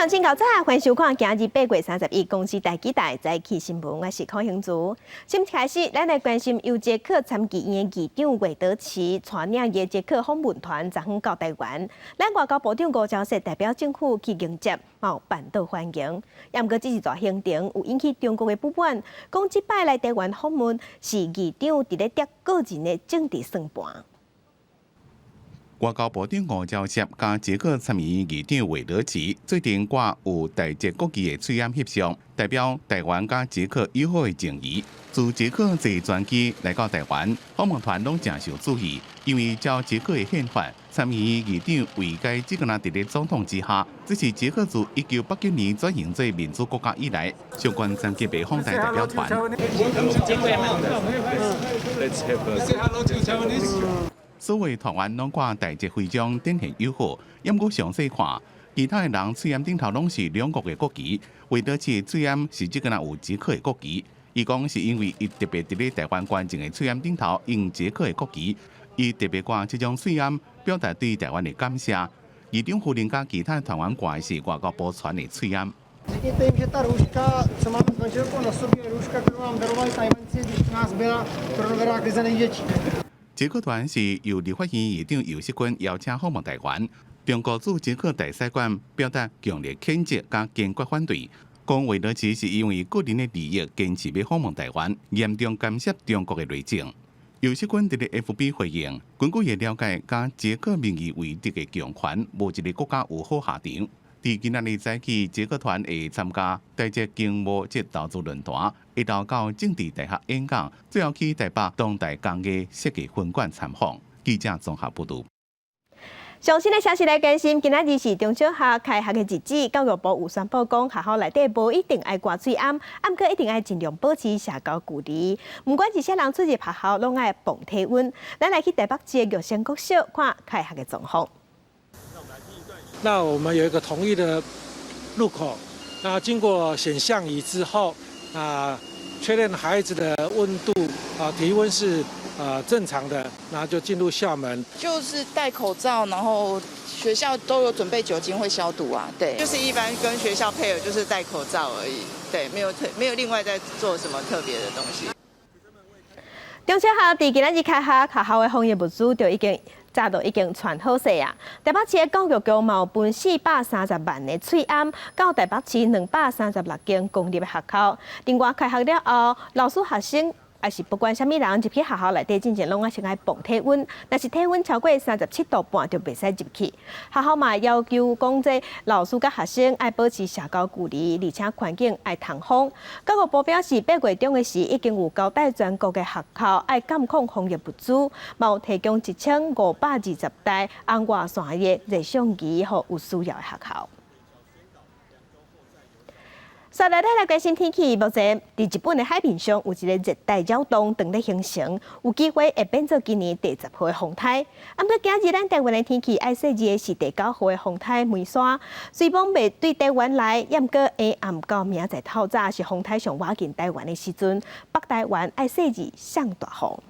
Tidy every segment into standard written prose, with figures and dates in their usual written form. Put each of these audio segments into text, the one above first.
鄉親𠢕早，歡迎收看今日8月31公視台語台早起新聞，我是柯興祖。先開始，咱來關心由捷克參議院的議長韋德奇帶領的捷克訪問團昨昏到台灣，咱外交部長吳釗燮代表政府去迎接，嘛有辦桌歡迎。也毋過這一逝行程有引起中國的不滿，講這擺來台灣訪問是議長佇咧捏個人的政治算盤。外交部長吳釗燮佮捷克參議院議長韋德奇做陣掛有台捷國旗的喙罨翕相，代表台灣佮捷克友好的情誼。自捷克坐專機來到台灣，訪問團攏誠受注意，因為照捷克的憲法，參議院議長位階只敢若佇咧總統之下。這是捷克自1989年轉型做民主國家以來，上懸層級的訪台代表團。 Let's have a 所有團員攏掛台捷徽章，展現友好。毋過詳細看，其他的人喙罨頂頭攏是兩國的國旗，韋德奇喙罨是只敢若有捷克的國旗。伊講是因為伊特別佇咧台灣捐贈的喙罨頂頭用捷克的國旗，伊特別掛這種喙罨，表達對台灣的感謝。議長夫人佮其他團員掛的是外交部傳的喙罨。 Řekněte jim, že ta rouška, co máme s manželkou na sobě, je rouška, kterou nám darovali Tchajwanci, když u nás byla koronavirová krize největší. 捷克團是由立法院議長游錫堃邀請訪問台灣，中國駐捷克大使館表達強烈譴責佮堅決反對，講韋德奇是因為個人的利益堅持欲訪問台灣，嚴重干涉中國的內政。游錫堃佇咧 FB 回應，根據伊了解，佮捷克名義為敵的強權，無一个國家有好下場。佇今仔日早起，捷克團會參加台捷經貿及投資論壇，一道到政治大學演講，最後去台北當代工藝設計分館參訪。記者綜合報導。上新的消息來關心，今仔日是中小學開學的日子，教育部有宣布講，學校內底無一定愛掛喙罨，毋過一定愛盡量保持社交距離。毋管是啥人出入學校，攏愛磅體溫。咱來去台北市的玉成國小看開學的狀況。那我們有一個統一的入口，那經過顯像儀之後，啊，確認孩子的溫度啊體溫是正常的，然後就進入校門。就是戴口罩，然後學校都有準備酒精會消毒啊，對。就是一般跟學校配合，就是戴口罩而已，對，沒有另外在做什麼特別的東西。中小學佇今仔日開學，學校的防疫物資就已經早就已經傳好勢啊！台北市的教育局嘛有分430萬的喙罨，到台北市236間公立的學校。另外開學了後，老師、學生抑是不管啥物人入去學校內底，進前攏愛先愛磅體溫，若是體溫超過37度半，就袂使入去。學校嘛要求講，這老師佮學生愛保持社交距離，而且環境愛通風。教育部表示，8月中的時已經有交代全國的學校愛監控防疫物資，嘛有提供1520台紅外線的熱像儀，予有需要的學校。接來，咱來關心天氣。目前，佇日本的海面上有一个熱帶擾動正咧形成，有機會會變做今年第10號的風颱。啊，毋過今日咱台灣的天氣愛細膩的是第九號的風颱梅沙，雖罔袂對台灣來，毋過下暗到明仔載透早是風颱上倚近台灣的時陣，北台灣愛細膩上大雨。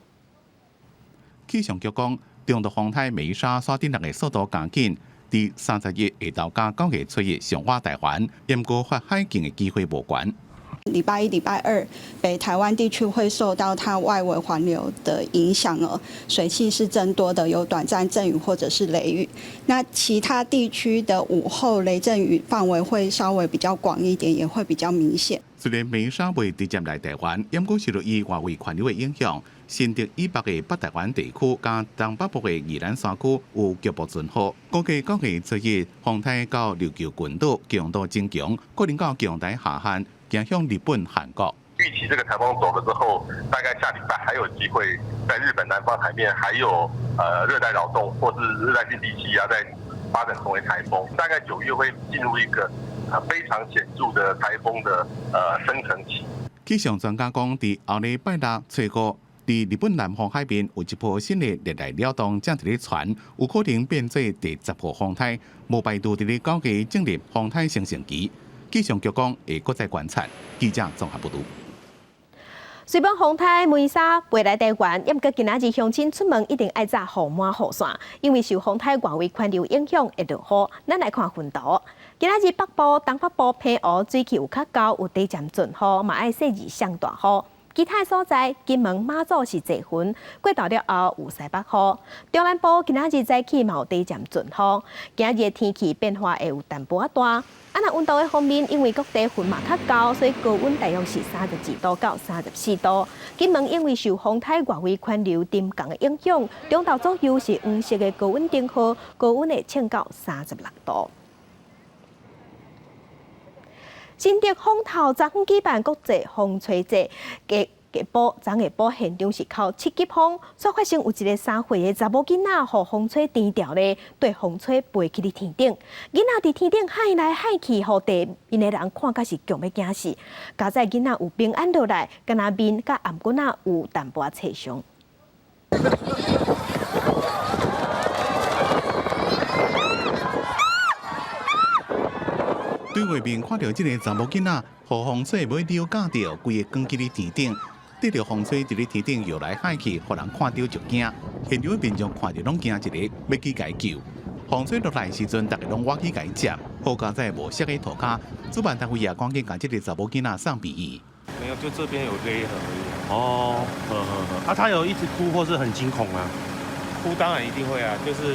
氣象局講，中度風颱梅沙煞頂六的速度加緊。佇31下晝佮9月初1上倚台灣，毋過發海警的機會無懸。禮拜一、禮拜二，北台灣地區會受到它外圍環流的影響哦，水汽是增多的，有短暫陣雨或者是雷雨。那其他地區的午後雷陣雨範圍會稍微比較廣一點，也會比較明顯。雖然梅沙未直接來台灣，毋過受到伊外圍環流的影響，新竹以北的北台灣地區佮東北部的宜蘭山區有局部陣雨。估計9月初1，風颱到琉球群島強度增強，可能到強台下限，行向日本、韓國。預期這個颱風走了之後，大概下禮拜還有機會在日本南方海面還有熱帶擾動或是熱帶性低氣壓在發展成為颱風。大概9月會進入一個非常顯著的颱風的生成期。氣象專家講，佇後禮拜六、初五，佇日本南方海面有一波新的熱帶擾動正佇咧傳，有可能變做第10號風颱，無排除佇咧9月進入風颱生成期。氣象局講會閣再觀察。記者綜合報導。雖罔風颱梅沙袂來台灣，毋過今仔日鄉親出門一定愛紮予滿雨傘，因為受風颱外圍環流影響會落雨。咱來看雲圖，今仔日北部、東北部、澎湖水氣有較高，有短暫陣雨，嘛愛細意上大雨。其他所在，金門、馬祖是濟雲，過晝了後有西北雨。中南部今仔日早起嘛有短暫陣雨。今仔日的天氣變化會有淡薄仔大。啊，若溫度的方面，因為各地雲嘛較高，所以高溫大約是32度到34度。金門因為受風台外圍環流沉降的影響，中晝左右是黃色的高溫燈號，高溫會衝到36度。新竹風頭昨昏舉辦國際風吹節，下下晡昨下晡現場是哭七級風，煞發生有一个3歲的查某囡仔，予風吹甜掉咧，綴風吹飛去佇天頂，囡仔佇天頂幌來幌去，予地面的人看甲是強欲驚死。佳哉囡仔有平安落來，干焦面佮頷骨仔有淡薄仔擦傷。對畫面看著這个查某囡仔，予風吹尾溜咬著，規个捲去佇天頂，得著風吹佇咧天頂搖來幌去，予人看著就驚。現場的民眾看著攏驚一个，欲去共伊救。風吹落來的時陣，逐家攏倚去共伊接，好佳哉無摔佇塗跤。主辦單位也趕緊共這个查某囡仔送病院。沒有，就這邊有勒痕而已。哦，呵呵呵。啊，他有一直哭或是很驚恐啊？哭當然一定會啊，就是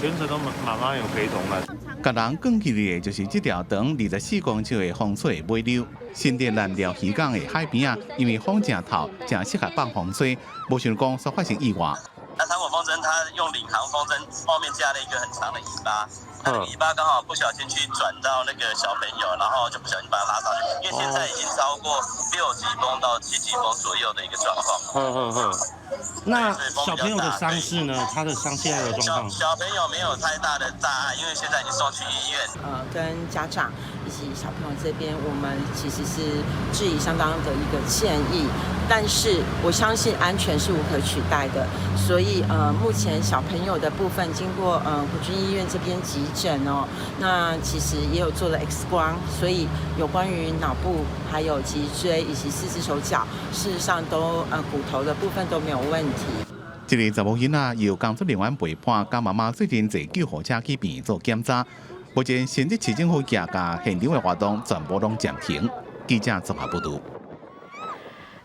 全程都媽媽有陪同啦。共人捲起來的就是這條長24公尺的風吹尾溜。新竹南寮漁港的海邊啊，因為風誠透，誠適合放風吹，無想講煞發生意外。那糖果風箏，它用領航風箏後面加了一個很長的尾巴，那個尾巴剛好不小心去轉到那個小朋友，然後就不小心把它拉上去。因為現在已經超過6級風到7級風左右的一個狀況。那小朋友的傷勢呢？他的傷現在的狀況？小朋友沒有太大的大礙，因為現在已經送去醫院。跟家長以及小朋友這邊，我們其實是致以相當的一個歉意，但是我相信安全是無可取代的，所以目前小朋友的部分經過國軍醫院這邊急診哦，那其實也有做了 X 光，所以有關於腦部、還有脊椎以及四肢手腳，事實上都骨頭的部分都沒有問題。這个查某囡仔由工作人員陪伴，佮媽媽做陣坐救護車去病院做檢查。目前新竹市政府共現場的活動全部攏暫停。記者綜合報導。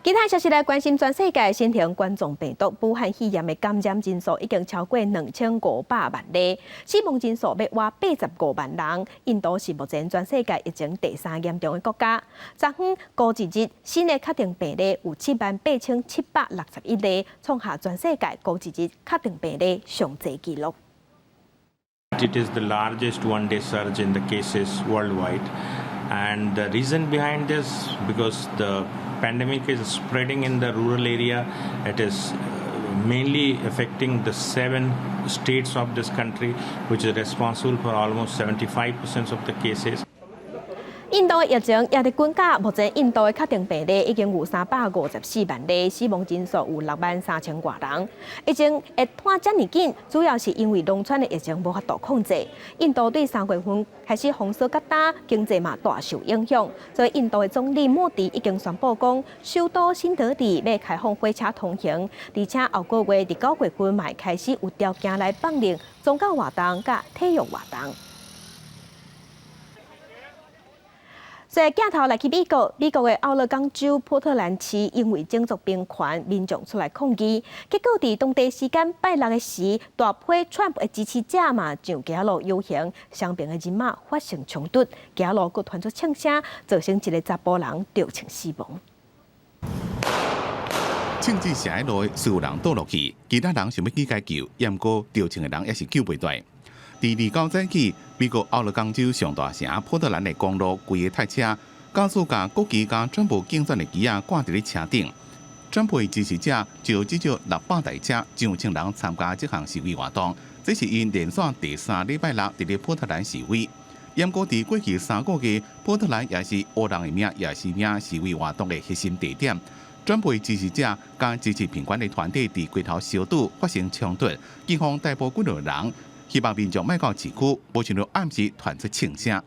其他消息來關心全世界新型冠狀病毒武漢肺炎的感染人數已經超過2500萬例，死亡人數欲倚85萬人。印度是目前全世界疫情第三嚴重的國家。昨昏五一日新的確診病例有78,761例，創下全世界五一日確診病例上濟紀錄。 It is the largest one-day surge in the cases worldwide, and the reason behind this because the pandemic is spreading in the rural area. It is mainly affecting the seven states of this country, which is responsible for almost 75% of the cases. 印度的疫情也佇滾加，目前印度的確診病例已經有354萬例，死亡人數有6萬3千外人。疫情會拖遮爾緊，主要是因為農村的疫情無法度控制。印度對3月份開始封鎖較焦，經濟嘛大受影響。所以印度的總理莫迪已經宣布講，首都新德里欲開放火車通行，而且後個月佇9月份嘛會開始有條件來放任宗教活動佮體育活動。所以鏡頭來去美國，美國的奧勒岡州波特蘭市因為種族平權，民眾出來抗議，結果佇當地時間拜六的時，大批川普的支持者嘛上街路遊行，雙邊的人馬發生衝突，街路閣傳出槍聲，造成一个查埔人著槍死亡。槍支射佇路，雖有人倒落去，其他人想欲去共救，毋過著槍的人猶是救袂斷。佇29早起，美國奧勒岡州上大城波特蘭的公路規个塞車，駕駛共國旗佮川普競選的旗仔掛佇咧車頂。川普的支持者就至少600台車，上千人參加這項示威活動。這是𪜶連續第三禮拜六佇咧波特蘭示威。毋過佇過去3個月，波特蘭也是烏人的命，也是命示威活動的核心地點。川普的支持者佮支持平權的團體佇街頭相拄發生衝突，警方逮捕幾個人。希望民眾莫到市區，無想到暗時傳出槍聲。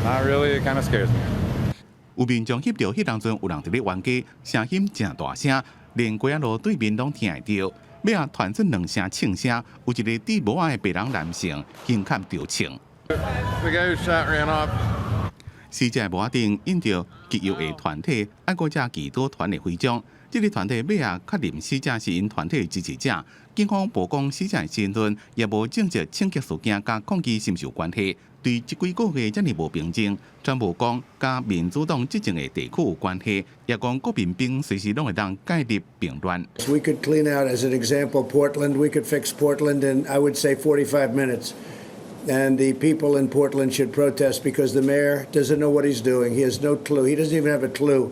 Not really, it kind of scares me. 有民眾翕著彼當陣有人佇咧冤家，聲音誠大聲，連街仔路對面攏聽會著。尾仔傳出兩聲槍聲，有一个戴帽仔的白人男性胸坎著槍。The guy who shot ran off. 死者帽仔頂印著極右的團體愛國者祈禱團的徽章，這个團體尾仔確認死者是𪜶團體支持者。警方無講死者的身份，也無證實槍擊事件佮抗議是毋是有關係。對這幾個月遮爾無平靜，川普講佮民主黨執政的地區有關係，也講國民兵隨時攏會當介入平亂。 We could clean out, as an example, Portland. We could fix Portland in, I would say, 45 minutes. And the people in Portland should protest because the mayor doesn't know what he's doing. He has no clue. He doesn't even have a clue.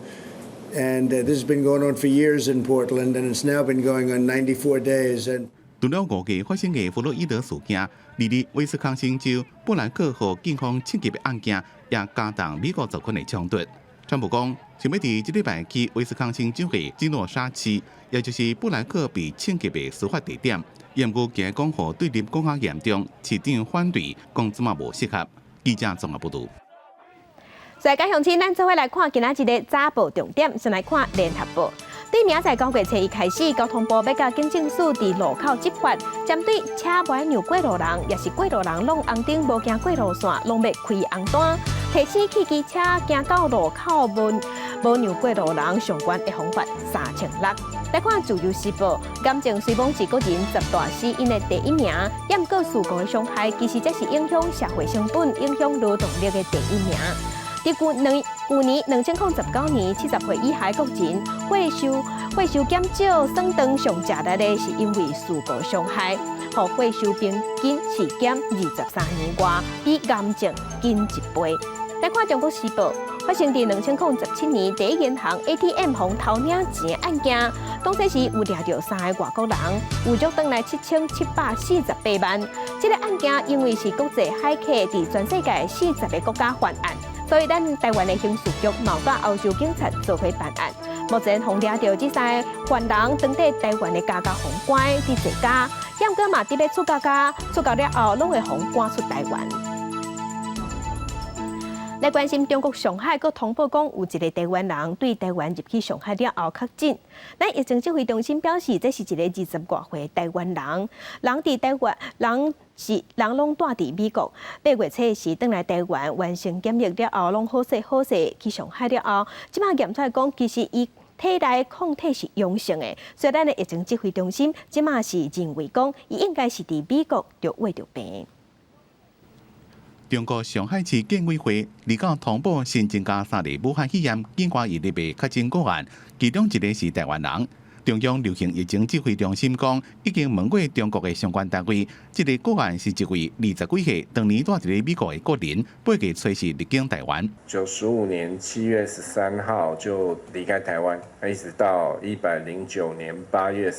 And this has been going on for years in Portland, and it's now been going on 94 days. And 除了5月發生的弗洛伊德事件，二日威斯康星州布蘭克予警方槍擊的案件，也加重美國族群的衝突。川普講，想欲佇這禮拜去威斯康星州的基諾沙市，也就是布蘭克被槍擊的事發地點。毋過驚講予對立閣較嚴重，市長反對，講這馬無適合。記者綜合報導。所以，各鄉親，咱做伙來看今仔日的早報重點，先來看聯合報。對明仔載9月初一開始，交通部欲佮警政署佇路口執法，針對車無愛讓過路人，抑是過路人攏紅燈無行過路線，攏欲開紅單。提醒汽機車行到路口無無讓過路人，上懸會予罰3600。來看自由時報，癌症雖罔是國人十大死因的第一名，毋過事故的傷害其實才是影響社會成本、影響勞動力的第一名。佇舊年2019年，70歲以下國人歲壽歲壽減少，算長上食力的是因為事故傷害，予歲壽平均是減23年外，比癌症緊一倍。來看中國時報，發生佇2017年第一銀行 ATM 予偷領錢案件，當時是有掠著三个外國人，有足轉來7748萬。這个案件因為是國際駭客佇全世界40个國家犯案。所以，咱台灣的刑事局嘛佮歐洲警察做伙辦案，目前予掠著這三个犯人，當地台灣的家家予關佇坐監，毋過嘛佇欲出國家，出國了後，攏會予趕出台灣。來關心中國上海，閣通報講有一个台灣人對台灣入去上海了後確診。咱疫情指揮中心表示，這是一个20外歲台灣人，人佇台灣，人是人攏蹛佇美國，8月初時轉來台灣完成檢疫了後，攏好勢好勢去上海了後，這馬驗出來講，其實伊體內抗體是陽性的，所以咱的疫情指揮中心這馬是認為講，伊應該是佇美國就患著病。中國上海市檢委會二九通報新增加三例武漢肺炎境外移入的確診個案，其中一个是台灣人。中央流行疫情指揮中心講，已經問過中國的相關單位，這个個案是一位20幾歲、當年蹛佇咧美國的國人，8月初四入境台灣。 95年7月13號就離開台灣，一直到109年8月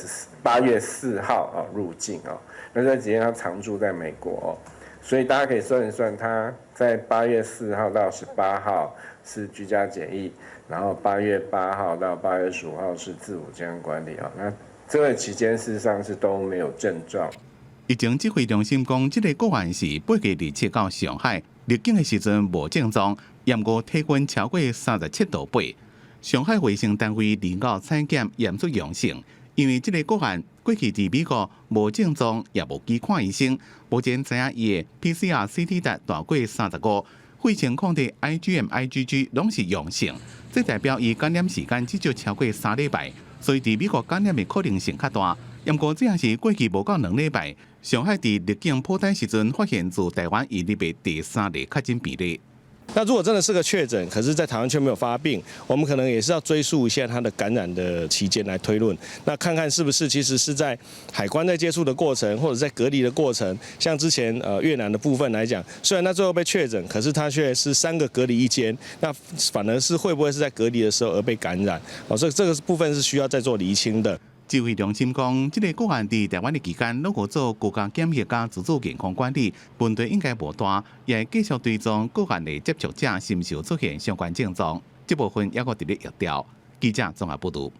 4號啊入境啊。那這幾天他常住在美國。所以大家可以算一算，他在8月4號到18號是居家檢疫，然後8月8號到8月15號是自我健康管理啊。那這個期間事實上是都沒有症狀。疫情指揮中心講，這个個案是8月27到上海入境的時陣無症狀，毋過體溫超過37.8度。上海衛生單位二九採檢驗出陽性。因為這个個案過去佇美國無症狀，也無去看醫生，目前知影伊的 PCR CT 值大過35，血清抗體 IgM、IgG 攏是陽性，這代表伊感染時間至少超過3禮拜，所以佇美國感染的可能性較大。毋過這也是過去無夠2禮拜，上海佇入境普篩時陣發現自台灣移入的第三例確診病例。那如果真的是個確診，可是在台灣卻沒有發病，我們可能也是要追溯一下他的感染的期間來推論，那看看是不是其實是在海關在接觸的過程，或者在隔離的過程，像之前越南的部分來講，雖然他最後被確診，可是他卻是三個隔離一間，那反而是會不會是在隔離的時候而被感染？哦，所以這個部分是需要再做釐清的。指揮中心講，這个個案佇台灣的期間，攏有做居家檢疫佮自主健康管理，問題應該無大，也會繼續追蹤個案的接觸者是毋是有出現相關症狀。這部分猶閣佇咧疫調。記者綜合報導。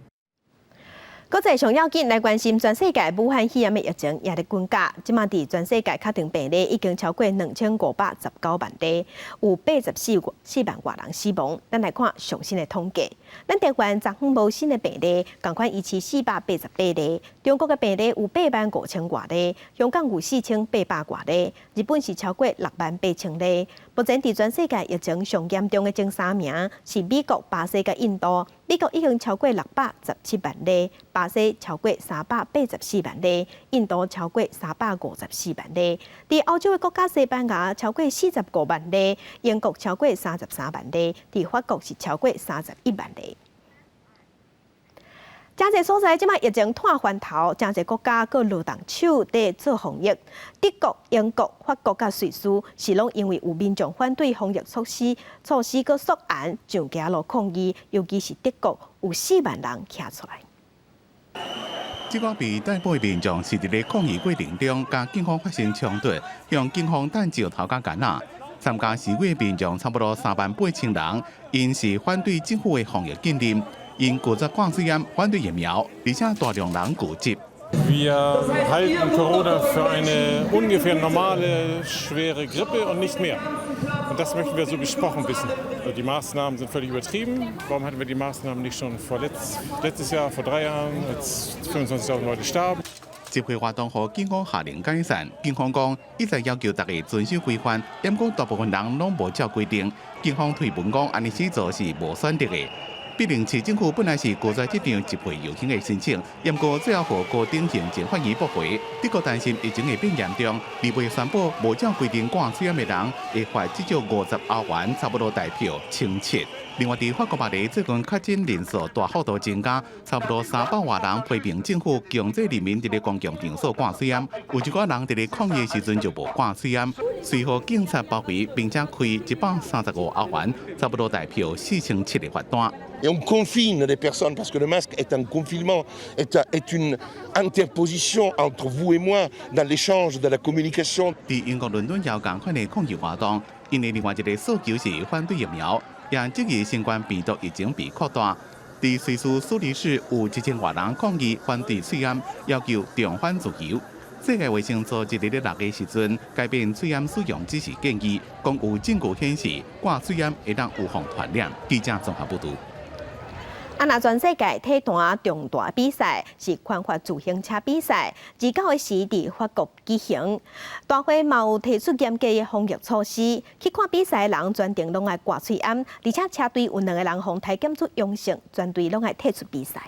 國際上要緊來關心全世界武漢肺炎的疫情也咧滾價，這馬佇全世界確診病例已經超過2519萬例，有84四萬外人死亡。咱來看上新的統計，咱台灣昨昏無新的病例，仝款維持488例。中國的病例有8萬5千外例，香港有4800外例，日本是超過6萬8千例。目前佇全世界疫情上嚴重的前三名是美國、巴西佮印度。美國已經超過617萬例，巴西超過384萬例，印度超過354萬例。佇歐洲的國家西班牙超過45萬例，英國超過33萬例，佇法國是超過31萬例。誠濟所在，這馬疫情湠翻頭，誠濟國家閣落動手佇做防疫。德國、英國、法國佮瑞士是攏因為有民眾反對防疫措施閣肅嚴上街路抗議，尤其是德國有4萬人徛出來。這個被逮捕的民眾是佇咧抗議過程中，佮警方發生衝突，向警方擲石頭佮桿仔。參加示威的民眾差不多3萬8千人，𪜶是反對政府的防疫禁令。𪜶拒絕掛喙罨，反對疫苗，而且大量人拒接。 Wir halten Corona für eine ungefähr normale, schwere Grippe und nicht mehr. Und das möchten wir so besprochen wissen. Die Maßnahmen sind völlig übertrieben. Warum hatten wir die Maßnahmen nicht schon vor letztes Jahr, vor 3 Jahren, als 25.000 Leute starben? 集會活動予警方下令解散，警方講一再要求大家遵守規範，毋過大部分人攏無照規定。警方推文講，按呢做是無選擇的。柏林市政府本來是拒絕這場集會遊行的申請，毋過最後予高等行政法院駁回。德國擔心疫情會變嚴重，2月宣布無照規定掛喙罨的人會罰至少50歐元，差不多台票1700。另外，佇法國巴黎最近確診人數大幅度增加，差不多300外人批評政府強制人民佇咧公共場所掛喙罨，有一寡人佇咧抗議時陣就無掛喙罨，隨予警察包圍，並且開135歐元，差不多台票4700的罰單。 Et on confine les personnes parce que le masque est un confinement, est une interposition entre vous et moi dans l'échange, dans la communication. 佇英國倫敦也有仝款的抗議活動，𪜶的另外一個訴求是反對疫苗，也質疑新冠病毒疫情被擴大。佇瑞士蘇黎世有1000外人抗議反對喙罨，要求重返自由。世界衛生組織佇咧6月時陣改變喙罨使用指示建議，講有證據顯示掛喙罨會當預防傳染。記者綜合報導。啊！若全世界體壇重大比賽是環法自行車比賽，29時佇法國舉行。大會嘛有提出嚴格的防疫措施，去看比賽的人全程攏愛掛喙罨，而且車隊有兩个人予篩檢出陽性，全隊攏愛退出比賽。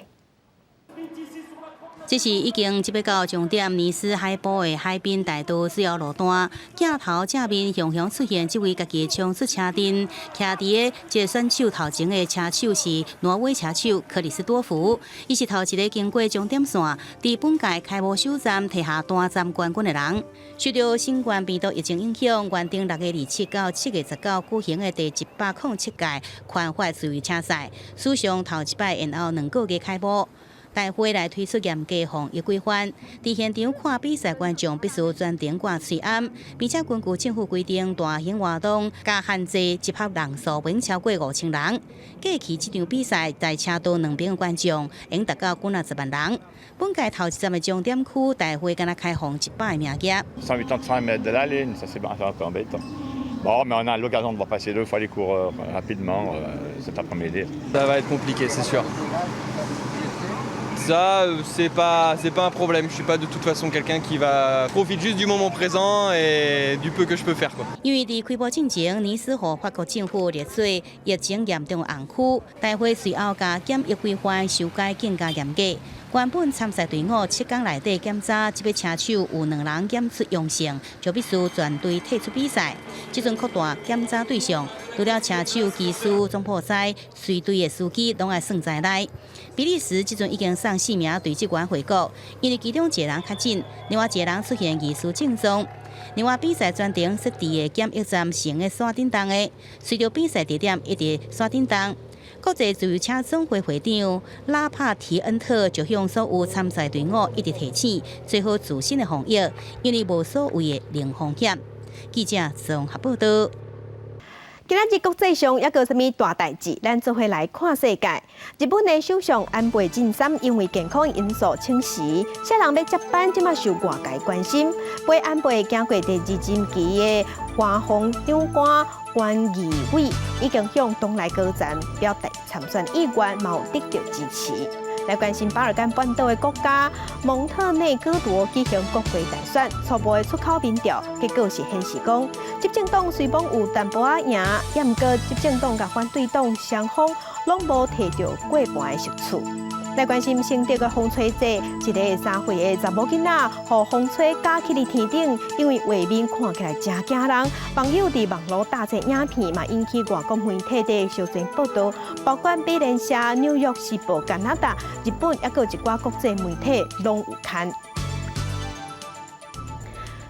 這是已經這欲到終點尼斯海埔的海濱大道自由路段，鏡頭正面雄雄出現這位家己衝出車陣，徛佇个這個選手頭前的車手是挪威車手克里斯多夫，伊是頭一个經過終點線，佇本屆開幕首站提下單站冠軍的人。受著新冠病毒疫情影響，原定6月27到7月19舉行的第107屆環法自由車賽，史上頭一擺延後2個月開幕。大會來推出嚴格防疫規範，佇現場看比賽觀眾必須全程掛喙罨，並且根據政府規定，大型活動佮限制集合人數袂超過5000人。過去這場比賽在車道兩邊的觀眾應達到幾若十萬人。本屆頭一站的終點區大會敢若開放100個名額。 185 mètres de la ligne, ça c'est un peu embêtant. Bon, mais on a l'occasion de voir passer deux fois les coureurs rapidement cet après-midi. Ça va être compliqué, c'est sûr. Ça, c'est pas un problème. Je suis pas de toute façon quelqu'un qui va profite juste du moment présent et du peu que je peux faire quoi. 因為佇開幕進前，尼斯予法國政府列做疫情嚴重紅區，大會隨後共檢疫規範修改更加嚴格。原本參賽隊伍7天內底檢查，這筆車手有兩人檢出陽性，就必須全隊退出比賽。這陣擴大檢查對象，除了車手、技師、總鋪師、隨隊的司機，攏愛算在內。比利時這陣已經送四名隊職員回國，因為其中一個人確診，另外一個人出現疑似症狀。另外，比賽全程設置的檢疫站成個山頂洞的，隨著比賽地點一直山頂動。國際自由車總會會長拉帕提恩特就向所有參賽隊伍一直提醒，做好自身的防疫，因為無所謂的零風險。記者綜合報導。今仔日國際上猶閣有啥物大代誌？咱做伙來看世界。日本的首相安倍晉三因為健康因素請辭，啥人欲接班，這馬受外界關心。陪安倍行過第二任期的官房長官菅義偉已經向黨內高層表達參選意願，嘛有得到支持。來關心巴爾幹半島的國家蒙特內哥羅舉行國會大選，初步的出口民調結果是顯示講，執政黨雖罔有淡薄仔贏，毋過執政黨佮反對黨雙方攏無提著過半的席次。來關心承德的風吹節，一个3歲的查某囡仔，予風吹架去佇天頂，因為畫面看起來誠驚人，網友佇網路搭這影片嘛，引起外國媒體的相傳報導，包括美聯社、紐約時報、加拿大、日本，猶閣有一寡國際媒體攏有刊。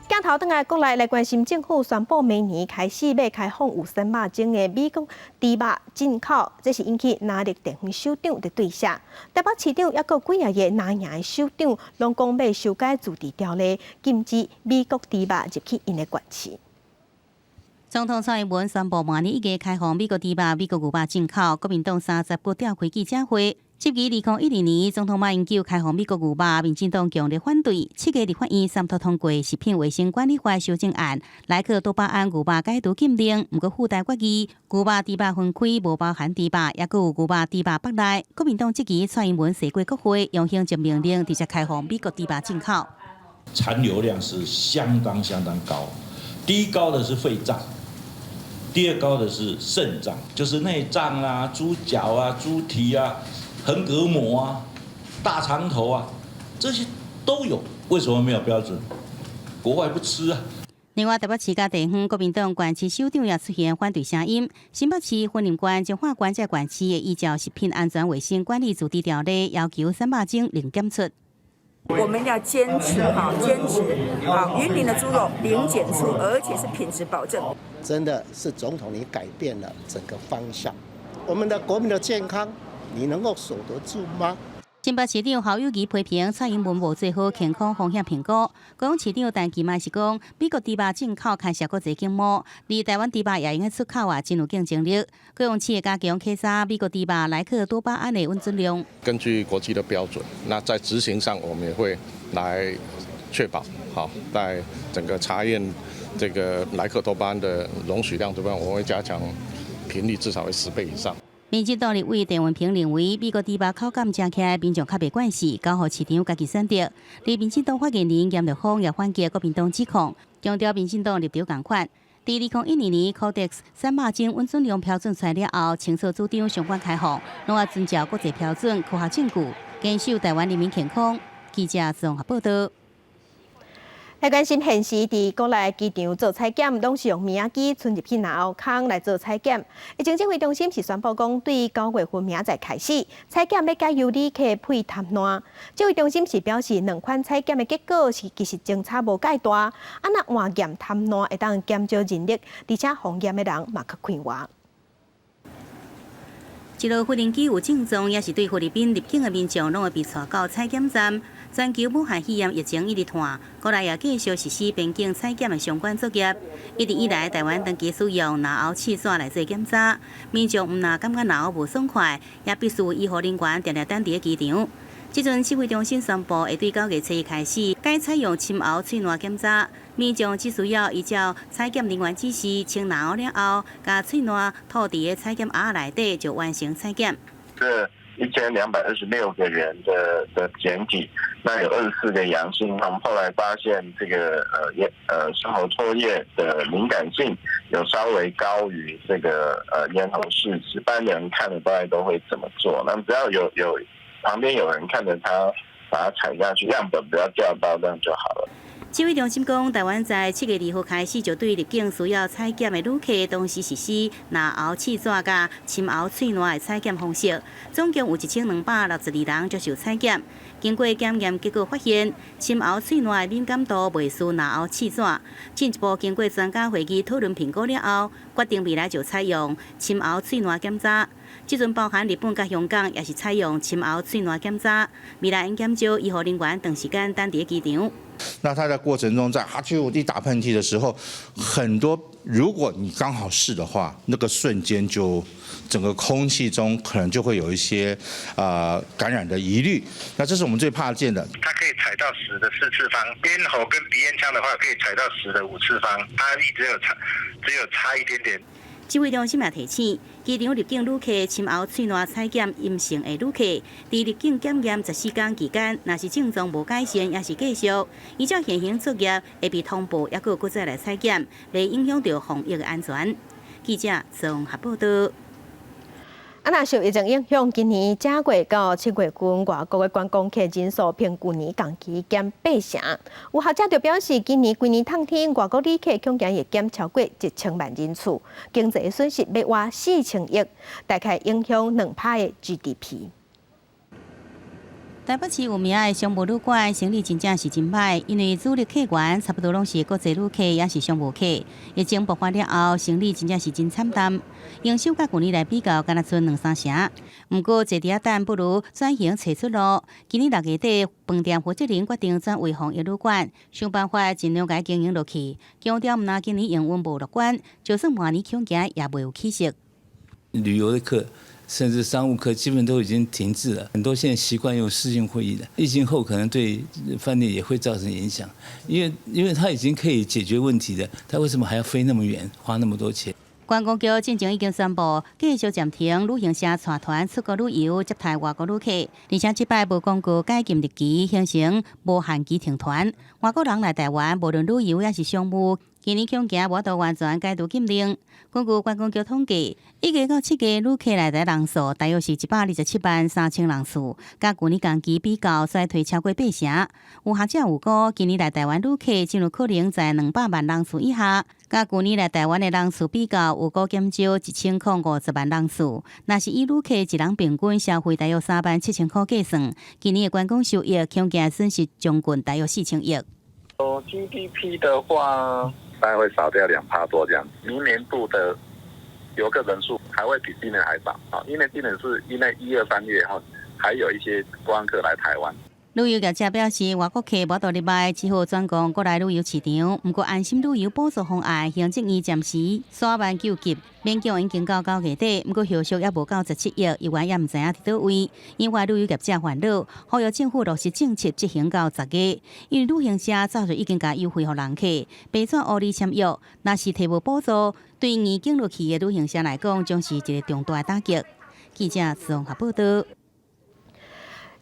鏡頭轉來國內來關心，政府宣布明年開始欲開放有瘦肉精的美國豬肉進口，這是引起林力地方首長的對峙。台北市長猶閣幾仔个藍營的首長，攏講欲修改自治條例，禁止美國豬肉入去𪜶的縣市。總統蔡英文宣布，明年一月開放美國豬肉、美國牛肉進口，國民黨30號召開記者會。質疑2012年總統馬英九開放美國牛肉，民進黨強烈反對。7月立法院三讀通過食品衛生管理法修正案，萊克多巴胺牛肉解除禁令。毋過附帶決議，牛肉豬肉分開，無包含豬肉，猶閣有牛肉豬肉腹內。國民黨質疑蔡英文涉過國會，用行政命令直接開放美國豬肉進口。殘留量是相當相當高，第一高的是肺臟，第二高的是腎臟，就是內臟啊、豬腳啊、豬蹄啊。橫膈膜啊、大腸頭啊，這些都有，為什麼沒有標準？國外不吃啊。另外，台北市佮地方國民黨縣市首長也出現反對聲音。新北市、雲林縣、彰化縣這縣市會依照食品安全衛生管理自治條例，要求瘦肉精零檢出。我們要堅持哈，堅持啊，雲林的豬肉零檢出，而且是品質保證。真的是總統，你改變了整個方向，我們的國民的健康。你能夠守得住嗎？新北市長侯友宜批評蔡英文無做好健康風險評估，高雄市長陳其邁是講，美國豬肉進口牽涉國際經貿，而台灣豬肉也用得出口啊，真有競爭力。高雄市會加強稽查美國豬肉萊克多巴胺的穩準量。根據國際的標準，那在執行上我們也會來確保，好，在整個查驗這個萊克多巴胺的容許量這邊，我會加強頻率至少會10倍以上。民進黨立委鄭運鵬認為，美國豬肉口感食起來，民眾較袂慣勢，交予市場家己選擇。而民進黨發言人嚴立峰也反擊國民黨指控，強調民進黨立場仝款。佇2012年 Codex 瘦肉精穩準量標準出來了後，清楚主張相關開放，攏愛遵照國際標準、科學證據，堅守台灣人民健康。記者綜合報道。來關心現時佇國內機場做採檢，攏是用物仔機伸入去嚨喉孔來做採檢。疫情指揮中心是宣布講，對9月份明仔載開始，採檢欲改由旅客配痰瀾。指揮中心是表示，兩款採檢的結果是其實相差無蓋大。啊，若換驗痰瀾會當減少人力，而且防驗的人嘛較快活。一落飛行機有症狀，抑是對菲律賓入境的民眾，攏會被帶到採檢站。全球武漢肺炎疫情一直傳，國內也繼續實施邊境採檢的相關作業。一直以來，台灣長期使用嚨喉試紙來做檢查，民眾毋若感覺嚨喉無爽快，也必須醫護人員定定等佇機場。這陣指揮中心宣布，會對9月初一開始，改採用深喉喙瀾檢查。民眾只需要依照採檢人員指示，清嚨喉了後，共喙瀾吐佇個採檢盒內底，就完成採檢。這1226個人的檢體，那有24個陽性。那我們後來發現，這個咽喉唾液的敏感性有稍微高於這個咽喉試紙。一般人看了大概都會怎麼做？那只要有旁邊有人看着他，把它採下去，樣本不要掉到，這樣就好了。指揮中心講，台灣在7月2號開始就對入境需要採檢的旅客，同時實施嚨喉試紙佮深喉喙瀾的採檢方式。總共有1262人接受採檢，經過檢驗結果發現，深喉喙瀾的敏感度袂輸嚨喉試紙。進一步經過專家會議討論評估了後，決定未來就採用深喉喙瀾檢查。這陣包含日本佮香港，也是採用深喉喙瀾檢查，未來𪜶減少醫護人員長時間等佇機場。那他在過程中在哈啾一打噴嚏的時候，很多如果你剛好是的話，那個瞬間就整個空氣中可能就會有一些感染的疑慮。那這是我們最怕見的。它可以採到10的4次方，咽喉跟鼻咽腔的話可以採到10的5次方，它一直有差，只有差一點點。指揮中心也提醒，機場入境旅客深喉喙瀾採檢陰性的旅客，佇入境檢驗14天期間，若是症狀無改善，抑是繼續，依照現行作業會被通報，抑閣閣再來採檢，袂影響著防疫的安全。記者綜合報道。啊，若受疫情影響，今年正月到7月份，外國的觀光客人數比舊年同期減8成。有學者就表示，今年規年冬天外國旅客恐驚會減超過1000萬人次，經濟損失欲倚4000億，大概影響2%的 GDP。台北市有名的商務旅館生意真正是真歹，因為主力客源差不多攏是國際旅客，抑是商務客。疫情爆發了後，生意真正是真慘淡，營收佮舊年來比較，敢若賰兩三成。毋過坐佇遐等不如轉型揣出路。今年6月底，飯店負責人決定轉為防疫旅館，想辦法盡量共經營落去。強調毋但今年營運無樂觀，就算明年恐驚也袂有起色。旅遊的客，甚至商務客基本都已經停滯了，很多現在習慣用視訊會議的。疫情後可能對飯店也會造成影響，因為他已經可以解決問題的，他為什麼還要飛那麼遠，花那麼多錢？觀光局進前已經宣布繼續暫停旅行社帶團出國旅遊接待外國旅客，而且這擺無公告解禁日期，形成無限期停團。外國人來台灣，無論旅遊抑是商務，今年恐驚無法度完全解除禁令。根據觀光局統計，1月到7月旅客來台人數大約是127萬3千人次，佮舊年同期比較衰退超過8成。有學者預估，今年來台灣旅客真有可能在200萬人次以下，佮舊年來台灣的人次比較，預估減少1050萬人次。若是以旅客一人平均消費大約3萬7千箍計算，今年的觀光收益恐驚損失將近大約4000億。哦，GDP 的話，大概會少掉2趴多這樣。明年度的遊客人數還會比今年還少啊，因為今年是因為1、2、3月哈，還有一些觀光客來台灣。旅遊業者表示，外國客無法度入來，只好轉攻國內旅遊市場。毋過，安心旅遊補助方案行政院暫時徙慢救急，勉強已經到9月底，毋過後續猶無到17億，猶原也毋知影佇佗位，引發旅遊業者煩惱，呼籲政府落實政策執行到10月。因為旅行社早就已經共優惠予人客，白紙烏字簽約，若是提無補助，對硬經落去的旅行社來講，將是一個重大打擊。記者綜合報道。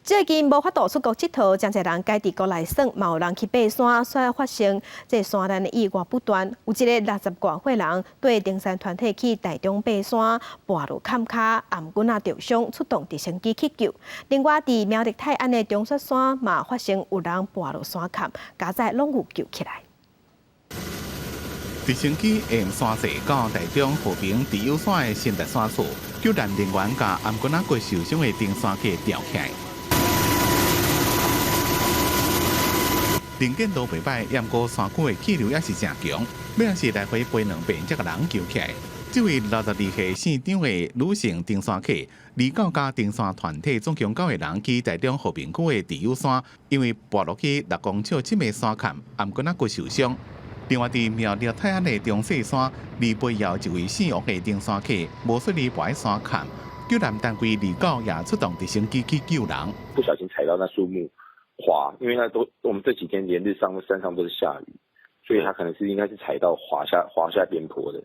最近無法度出國𨑨迌，誠濟人改佇國內耍，嘛有人去爬山，所以發生這山難的意外不斷。有一個60外歲人綴登山團體去台中爬山，跋落坎跤，頷頸仔著傷，出動直升機去救。另外，佇苗栗泰安的中雪山嘛發生有人跋落山崁，佳哉攏有救起來。直升機沿山勢到台中和平持有山的新達山厝，救難人員共頷頸仔骨受傷的登山客吊起來。能見度袂䆀，毋過山區的氣流也是誠強，尾仔是來回飛兩遍才共人救起來。這位62歲姓張的女性登山客，離九佮登山團體總共九個人去台中和平區的持有山，因為跋落去6公尺深的山崁，頷頸仔骨受傷。另外，佇苗栗泰安的中勢山，李培耀一位姓王的登山客，無順利跋山崁，救難單位離九也出動直升機去救人。不小心踩到那樹木滑，因為那都我們這幾天連日上山上都是下雨，所以他可能是應該是踩到滑下邊坡的。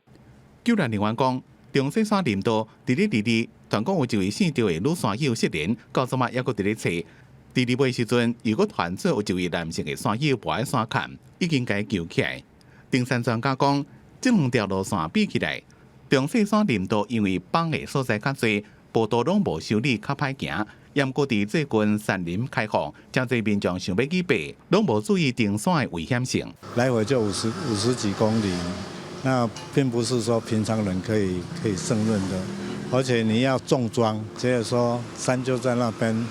救難人員講，中勢山林道佇咧22，傳講有一位姓趙的女山友失聯，到這馬猶閣佇咧揣。佇二尾時陣，又閣傳出有一位男性的山友跋山崁，已經共救起來。登山專家講，這兩條路線比起來，中勢山林道因為崩的所在較濟，步道攏無修理，較歹行。毋過佇最近山林開放，誠濟民眾想欲去爬，攏無注意登山的危險性。來回就50幾公里，那並不是說平常人可以勝任的，而且你要重裝，就是說山就在那邊，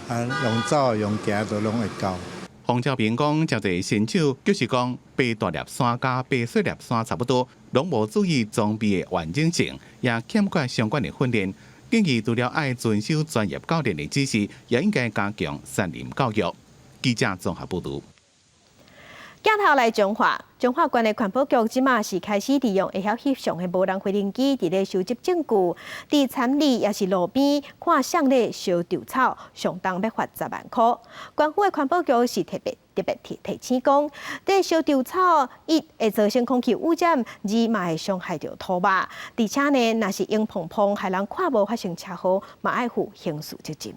啊，用走用行都攏會到。洪昭平講，誠濟新手就是講爬大粒山佮爬細粒山差不多，攏無注意裝備的完整性，也欠缺相關的訓練。建議除了愛遵守專業教練的指示，也應該加強山林教育。記者綜合報導。鏡頭來彰化，彰化縣的環保局這馬是開始利用會曉翕相的無人飛行機，佇咧收集證據。佇田裡抑是路邊，看誰咧燒稻草，上重欲罰10萬箍。縣府的環保局是特別特別提提醒講，這燒稻草一會造成空氣污染，二嘛會傷害著土肉。而且呢，若是湧膨膨，予人看無發生車禍，嘛愛負刑事責任。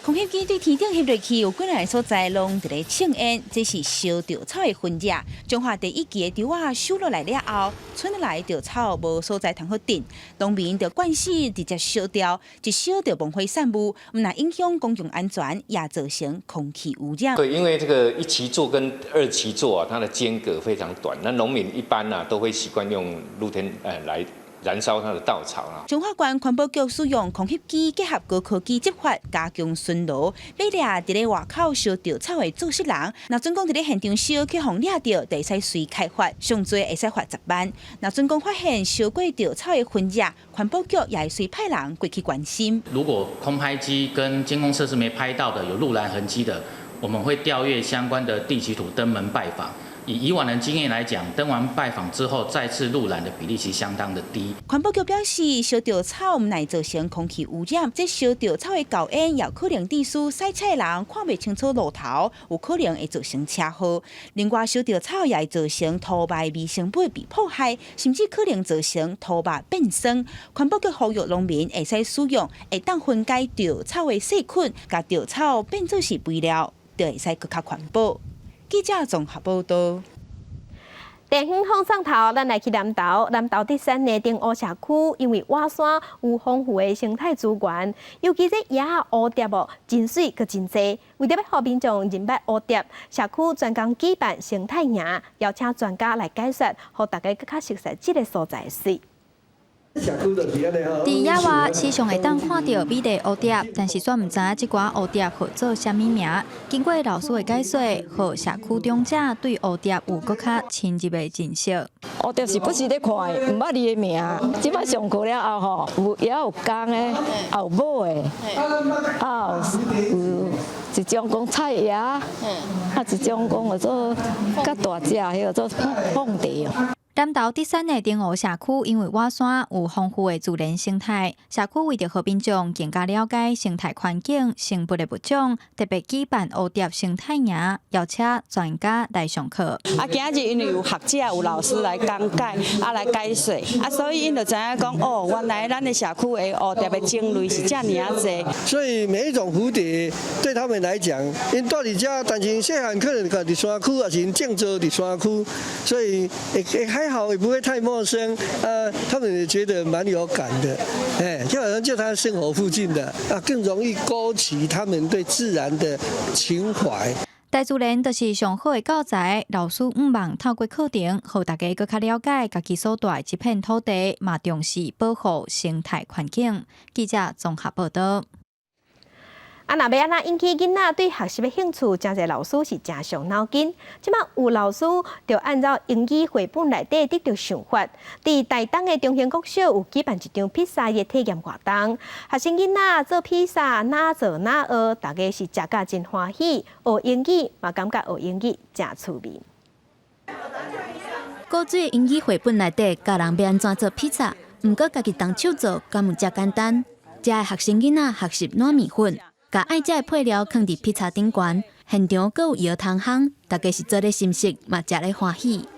空翕機對天頂翕落去，有幾若个所在攏佇咧衝煙，這是燒稻草的痕跡。彰化第一季的稻仔收落來了後，賰落來的稻草無所在通好囤，農民就慣勢直接燒掉，一燒就冒火散霧，毋但影響公共安全，也造成空氣污染。對，因為這個一期作跟二期作啊，它的間隔非常短，那農民一般啊都會習慣用露天來燃燒它的稻草啦。彰化縣環保局使用空翕機結合高科技執法，加強巡邏，欲掠佇咧外口燒稻草的做穡人。若準講佇咧現場燒去予掠著，就會使隨開罰，上濟會使罰10萬。若準講發現燒過稻草的痕跡，環保局也會隨派人過去關心。如果空拍機跟監控設施沒拍到的，有路攔痕跡的，我們會調閱相關的地籍圖登門拜訪。以以往的經驗來講，登完拜訪之後再次路攔的比例其實相當的低。環保局表示，燒稻草毋但造成空氣污染，這燒稻草的厚煙也可能致使駛車的人看袂清楚路頭，有可能會造成車禍。另外，燒稻草也會造成土肉微生物被破壞，甚至可能造成土肉變酸。環保局呼籲農民會使使用會當分解稻草的細菌，共稻草變做是肥料，就會使閣較環保。記者綜合報導。電影放送頭，咱來去南投。南投德山的頂湖社區，因為倚山有豐富的生態資源，尤其這蝶仔蝴蝶哦，真媠閣真濟。為著欲予民眾認捌蝴蝶，社區專工舉辦生態營，邀請專家來解說，予大家閣較熟悉這个所在的媠。佇野外時常會當看著美麗蝴蝶，但是煞毋知影這寡蝴蝶號做啥物名。經過老師的解說，予社區長者對蝴蝶有閣較深入的認識。蝴蝶是不時咧看的，毋捌伊的名。這擺上課了後吼，有也有公的，也有母的，啊有一種講菜蛾，啊一種講叫做較大隻，彼個做鳳蝶哦。南投德山的頂湖社區，因為倚山有豐富的自然生態，社區為著予民眾更加了解生態環境、生物的物種，特別舉辦蝴蝶生態營，邀請專家來上課。啊，今日因為有學者、有老師來講解，啊來解說，啊，所以𪜶就知影講，哦，原來咱的社區的蝴蝶的種類是遮爾仔濟。所以每一種蝴蝶對他們來講，𪜶蹛佇遮，但是細漢可能佇山區，抑是𪜶種植佇山區，所以會還好，也不會太陌生，他們也覺得蠻有感的，哎，就好像就他生活附近的，啊，更容易勾起他們對自然的情懷。大自然就是上好的教材，老師向望透過課程，予大家閣較了解家己所蹛的這片土地，嘛重視保護生態環境。記者綜合報導。啊，若欲按怎引起囡仔對學習的興趣，誠濟老師是誠傷腦筋。這馬有老師就按照英語繪本內底得著想法，佇台東的中興國小有舉辦一場披薩的體驗活動，學生囡仔做披薩，哪做哪學，大家是食甲真歡喜，學英語嘛感覺學英語誠趣味。古錐英語繪本內底教人欲按怎做披薩，毋過家己動手做，敢有遮簡單？遮的學生囡仔學習攑麵粉。共愛食的配料囥佇披薩頂懸，現場閣有搖通烘，大家是做咧心適，嘛食咧歡喜。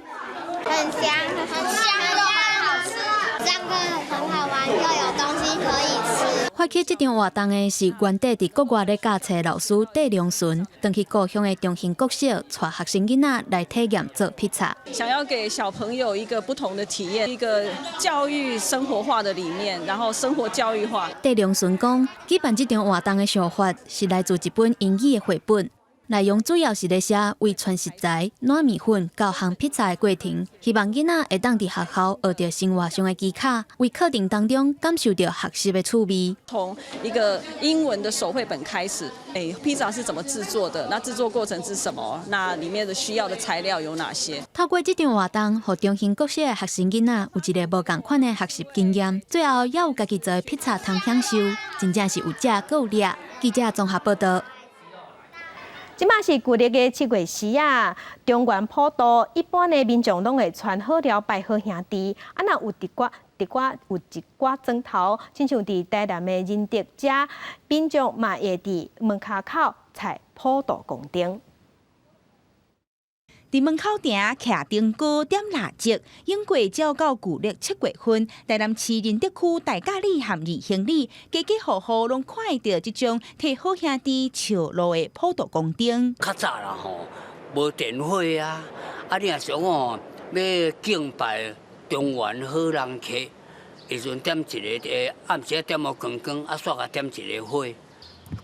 很香，很香又好吃，上課很好玩，又有東西可以吃。發起這場活動的是原底佇國外咧教冊老師戴良純，轉去故鄉的中興國小，帶學生囡仔來體驗做披薩。想要給小朋友一個不同的體驗，一個教育生活化的理念，然後生活教育化。戴良純講，舉辦這場活動的想法是來自一本英語的繪本。內容主要是咧寫為傳食材、攑麵粉到烘披薩的過程，希望囡仔會當佇學校學著生活上的技巧，為課程當中感受著學習的趣味。從一個英文的手繪本開始，披薩是怎麼製作的？那製作過程是什麼？那裡面的需要的材料有哪些？透過這場活動，予中興國小的學生囡仔有一個無仝款的學習經驗，最後也有家己做的披薩通享受，真正是有食閣有掠。記者綜合報道。這馬是舊曆的七月四啊，中元普渡，一般的民眾攏會傳好料拜好兄弟。啊，若有一寡、一寡有一寡磚頭，親像佇台南的仁德遮，民眾嘛會佇門跤口採普渡公燈。佇門口埕徛燈具點蠟燭，永過照到舊曆七月份，台南市仁德區大甲里和二興里，家家戶戶攏看會著這種替好兄弟笑路的普渡公燈。較早啦吼，無電火啊，啊你若想哦，欲敬拜中元好人客，彼陣點一个，暗時仔點予光光，啊煞共點一个火，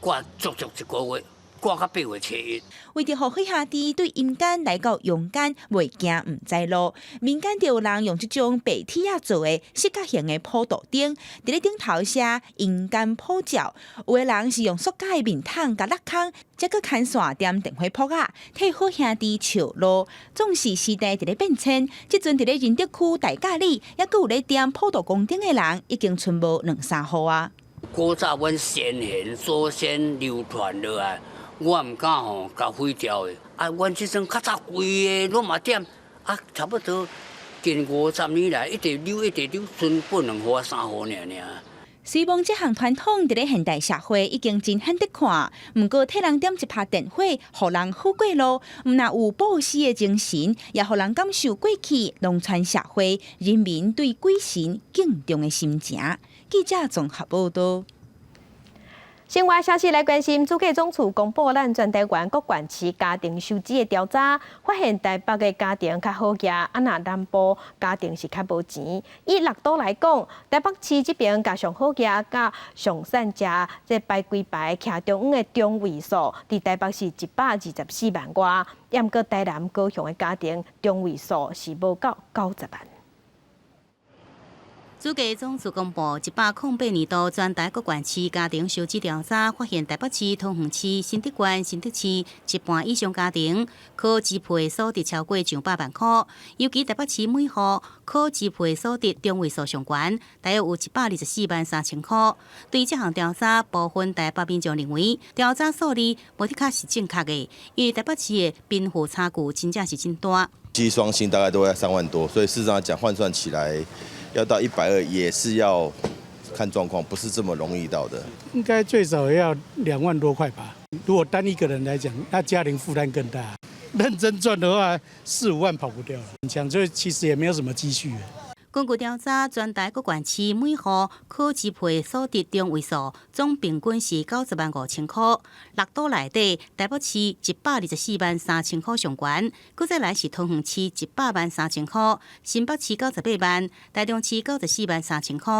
掛足足一個月。掛到八月初一。為著予好兄弟對陰間來到陽間，袂驚毋知路，民間就有人用這種白鐵仔做的四角形的普渡燈，佇咧頂頭寫陰間普照。有的人是用塑膠的面桶共落空，再閣牽線點電火泡仔，替好兄弟笑路。總是時代佇咧變遷，這陣佇咧仁德區大甲里，猶閣有咧點普渡公燈的人，已經賰無兩三戶啊。古早阮先賢祖先流傳落來。我毋敢吼共毀掉的，啊，阮這陣較早規个攏嘛點，啊，差不多近五十年來一直溜一直溜，賰半兩戶三戶爾爾。雖罔這項傳統佇咧現代社會已經真罕得看，毋過替人點一拍電火，予人好過路，毋但有布施的精神，也予人感受過去農村社會人民對鬼神敬重的心情。記者綜合報道。新聞消息來關心，主計總處公布咱全台灣各縣市家庭收支的調查，發現台北的家庭較好額，啊若南部家庭是較無錢。以六都來講，台北市這邊共上好額，佮上散食，這排幾排徛中央的中位數，佇台北市124萬外，毋過台南高雄的家庭中位數是無到90萬。主計總處公布108年度全台各縣市家庭收支調查，發現台北市、桃園市、新竹縣、新竹市一半以上家庭可支配所得超過上百萬箍，尤其台北市每戶可支配所得中位數上懸，大約有124萬3千箍。對這項調查，部分台北民眾認為調查數字無的確是正確的，因為台北市的貧富差距真正是真大。夫妻雙薪大概都要3萬多，所以事實上講換算起來，要到120也是要看狀況，不是這麼容易到的。應該最少要2萬多塊吧。如果單一個人來講，那家庭負擔更大。認真賺的話，四五萬跑不掉了。講這其實也沒有什麼積蓄。根據調查，全台各縣市每戶可支配所得中位數總平均是90萬5千箍。六都內底，台北市124萬3千箍上懸，閣再來是桃園市100萬3千箍，新北市98萬，台中市94萬3千箍，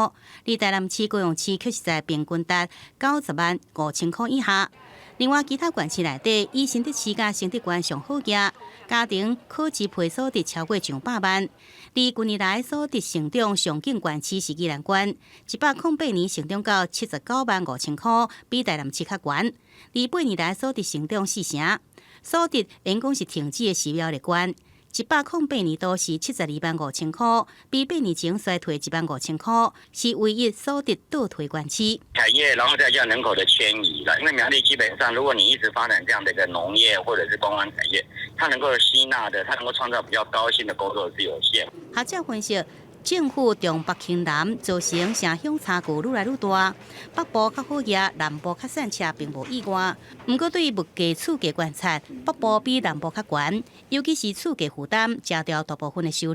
而台南市、高雄市卻是在平均值90萬5千箍以下。另外，其他縣市內底，以新竹市佮新竹縣上好額，家庭可支配所得超過上百萬。而近年來所得成長上緊縣市是宜蘭縣，108年成長到79萬5千箍，比台南市較懸。而8年來所得成長四成，所得應講是停止的是苗栗縣。108年度是72萬5千箍，比8年前衰退1萬5千箍，是唯一所得倒退縣市。產業，然後再加人口的遷移啦。因為苗栗基本上，如果你一直發展這樣的一個農業或者是觀光產業，它能夠吸納的，它能夠創造比較高薪的工作是有限。學者分析，政府重北輕南，造成城鄉差距愈來愈大。北部較好額，南部較散赤，並無意外。毋過對物價厝價觀察，北部比南部較懸，尤其是厝價負擔，食掉大部分的收入。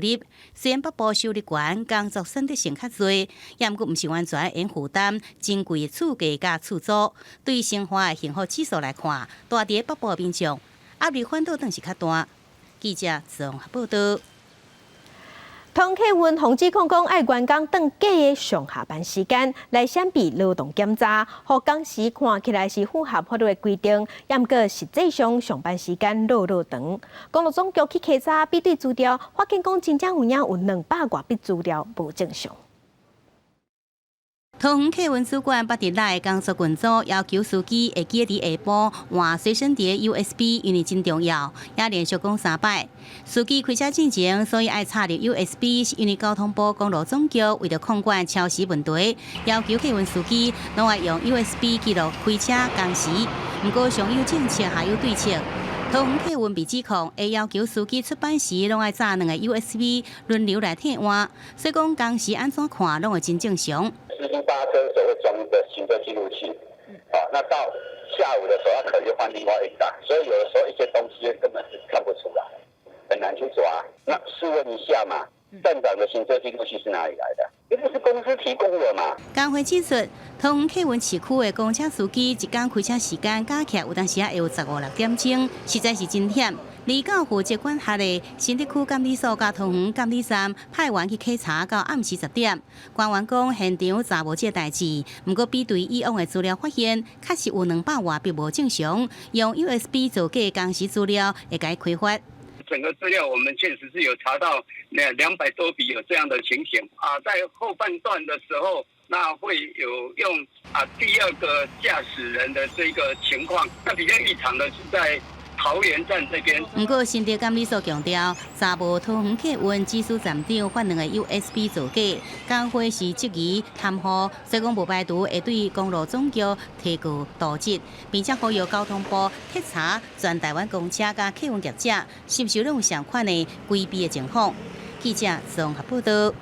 雖然北部收入懸，工作選擇性較濟，也毋過毋是完全會負擔真貴的厝價佮厝租。對生活的幸福指數來看，住佇北部的民眾壓力反倒轉是較大。記者綜合報道。桃園客運防指控講，愛員工轉假的上下班時間來閃避勞動檢查，予工時看起來是符合法律的規定，毋過實際上上班時間落落長。公路總局去稽查比對資料，發現講真正有影有200外筆資料無正常。桃園客運主管巴迪拉工作群組要求司機會記得佇下晡換隨身碟 USB，因為真重要，也連續講三擺。司機開車進前，所以愛插入 USB，是因為交通部公路總局為著控管超時問題，要求客運司機攏愛用 USB 記錄開車工時。毋過上有政策，下有對策。桃園客運被指控，會要求司機出班時攏愛插兩個 USB 輪流來替換，所以講工時按怎看攏會真正常。司機搭車的時候會裝一個行車記錄器，啊，那到下午的時候，他可能就換另外一檔，所以有的時候一些東西根本是看不出來，很難去抓。那試問一下嘛，站長的行車記錄器是哪裡來的？因為是公司提供的嘛。工會指出，桃園客運市區的公車司機一工開車時間加起來有當時會有十五六點鐘，實在是真險。而到負責管轄的新竹區監理所佮桃園監理站派員去稽查到暗時10點，官員講現場查無這代誌，毋過比對以往的資料發現，確實有200外筆無正常，用 USB 造假工時資料會共開罰。整個資料我們確實是有查到200多筆有這樣的情形啊，在後半段的時候，那會有用啊第二個駕駛人的這個情況，那比較異常的是在桃園站這邊。毋過新竹監理所強調，查無桃園客運指使站長發兩個 USB 造假，工會是質疑貪污，所以講無排除會對公路總局提告瀆職，並且呼籲交通部徹查全台灣公車佮客運業者是毋是攏有相款的規避的情況。記者綜合報道。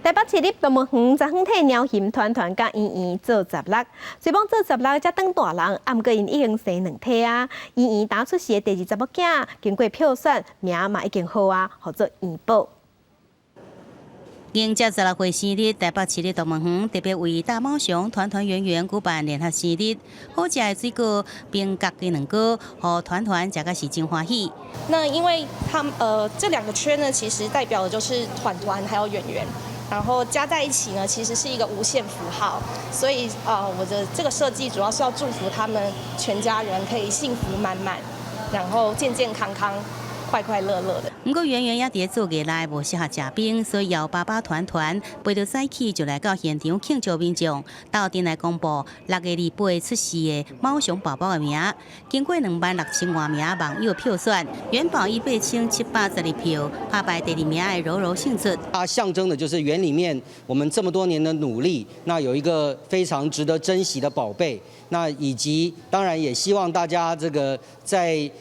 台北市立動物園昨昏替貓熊團團佮圓圓做十六，雖罔做十六才轉大人，毋過𪜶已經生兩胎啊。圓圓今出世的第二查某囝，經過票選，名嘛已經好啊，號做圓寶。迎接16歲生日，台北市立動物園特別為大貓熊團團圓圓舉辦聯合生日，好食的水果冰角雞卵糕，予團團食甲是真歡喜。那因為他們這兩個圈呢，其實代表的就是團團還有圓圓。然後加在一起呢，其實是一個無限符號，所以我的這個設計主要是要祝福他們全家人可以幸福滿滿，然後健健康康、快快樂樂的。毋過圓圓猶佇坐月內無適合食冰，所以由爸爸團團陪著早起就來到現場慶祝民眾，鬥陣來公布6月28出世的貓熊寶寶的名。經過26,000外名網友票選，元寶以8712票打敗第二名的柔柔勝出。它象徵的就是園裡面我們這麼多年的努力，那有一個非常值得珍惜的寶貝，那以及當然也希望大家這個在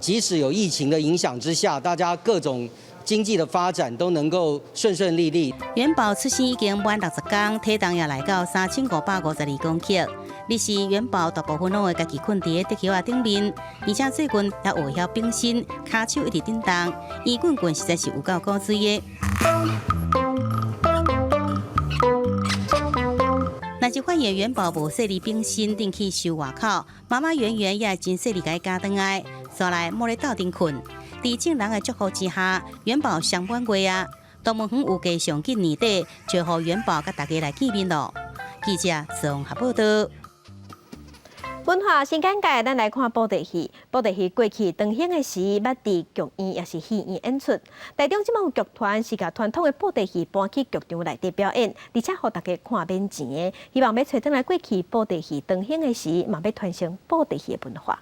即使有疫情的影響之下，大家各種經濟的發展都能夠順順利利。元寶出生已經滿60工，體重也來到3552公克。彼時元寶大部分攏會家己睏佇竹葉仔頂面，而且最近也學曉變身，跤手一直振動，圓滾滾實在是有夠古錐的。若是發現元寶無細膩變身，轉去收外口，媽媽圓圓也會真細膩共伊咬轉來，煞來莫咧鬥陣睏。佇眾人的祝福之下，元寶雙滿月啊！動物園預計上緊年底就予元寶佮大家來見面囉。記者綜合報道。文化新簡介，咱來看布袋戲。布袋戲過去長興的時，捌佇劇院抑是戲院演出。台中這馬有劇團是共傳統的布袋戲搬去劇場內底表演，而且予大家看免錢的。希望欲揣轉來過去布袋戲長興的時，嘛欲傳承布袋戲的文化。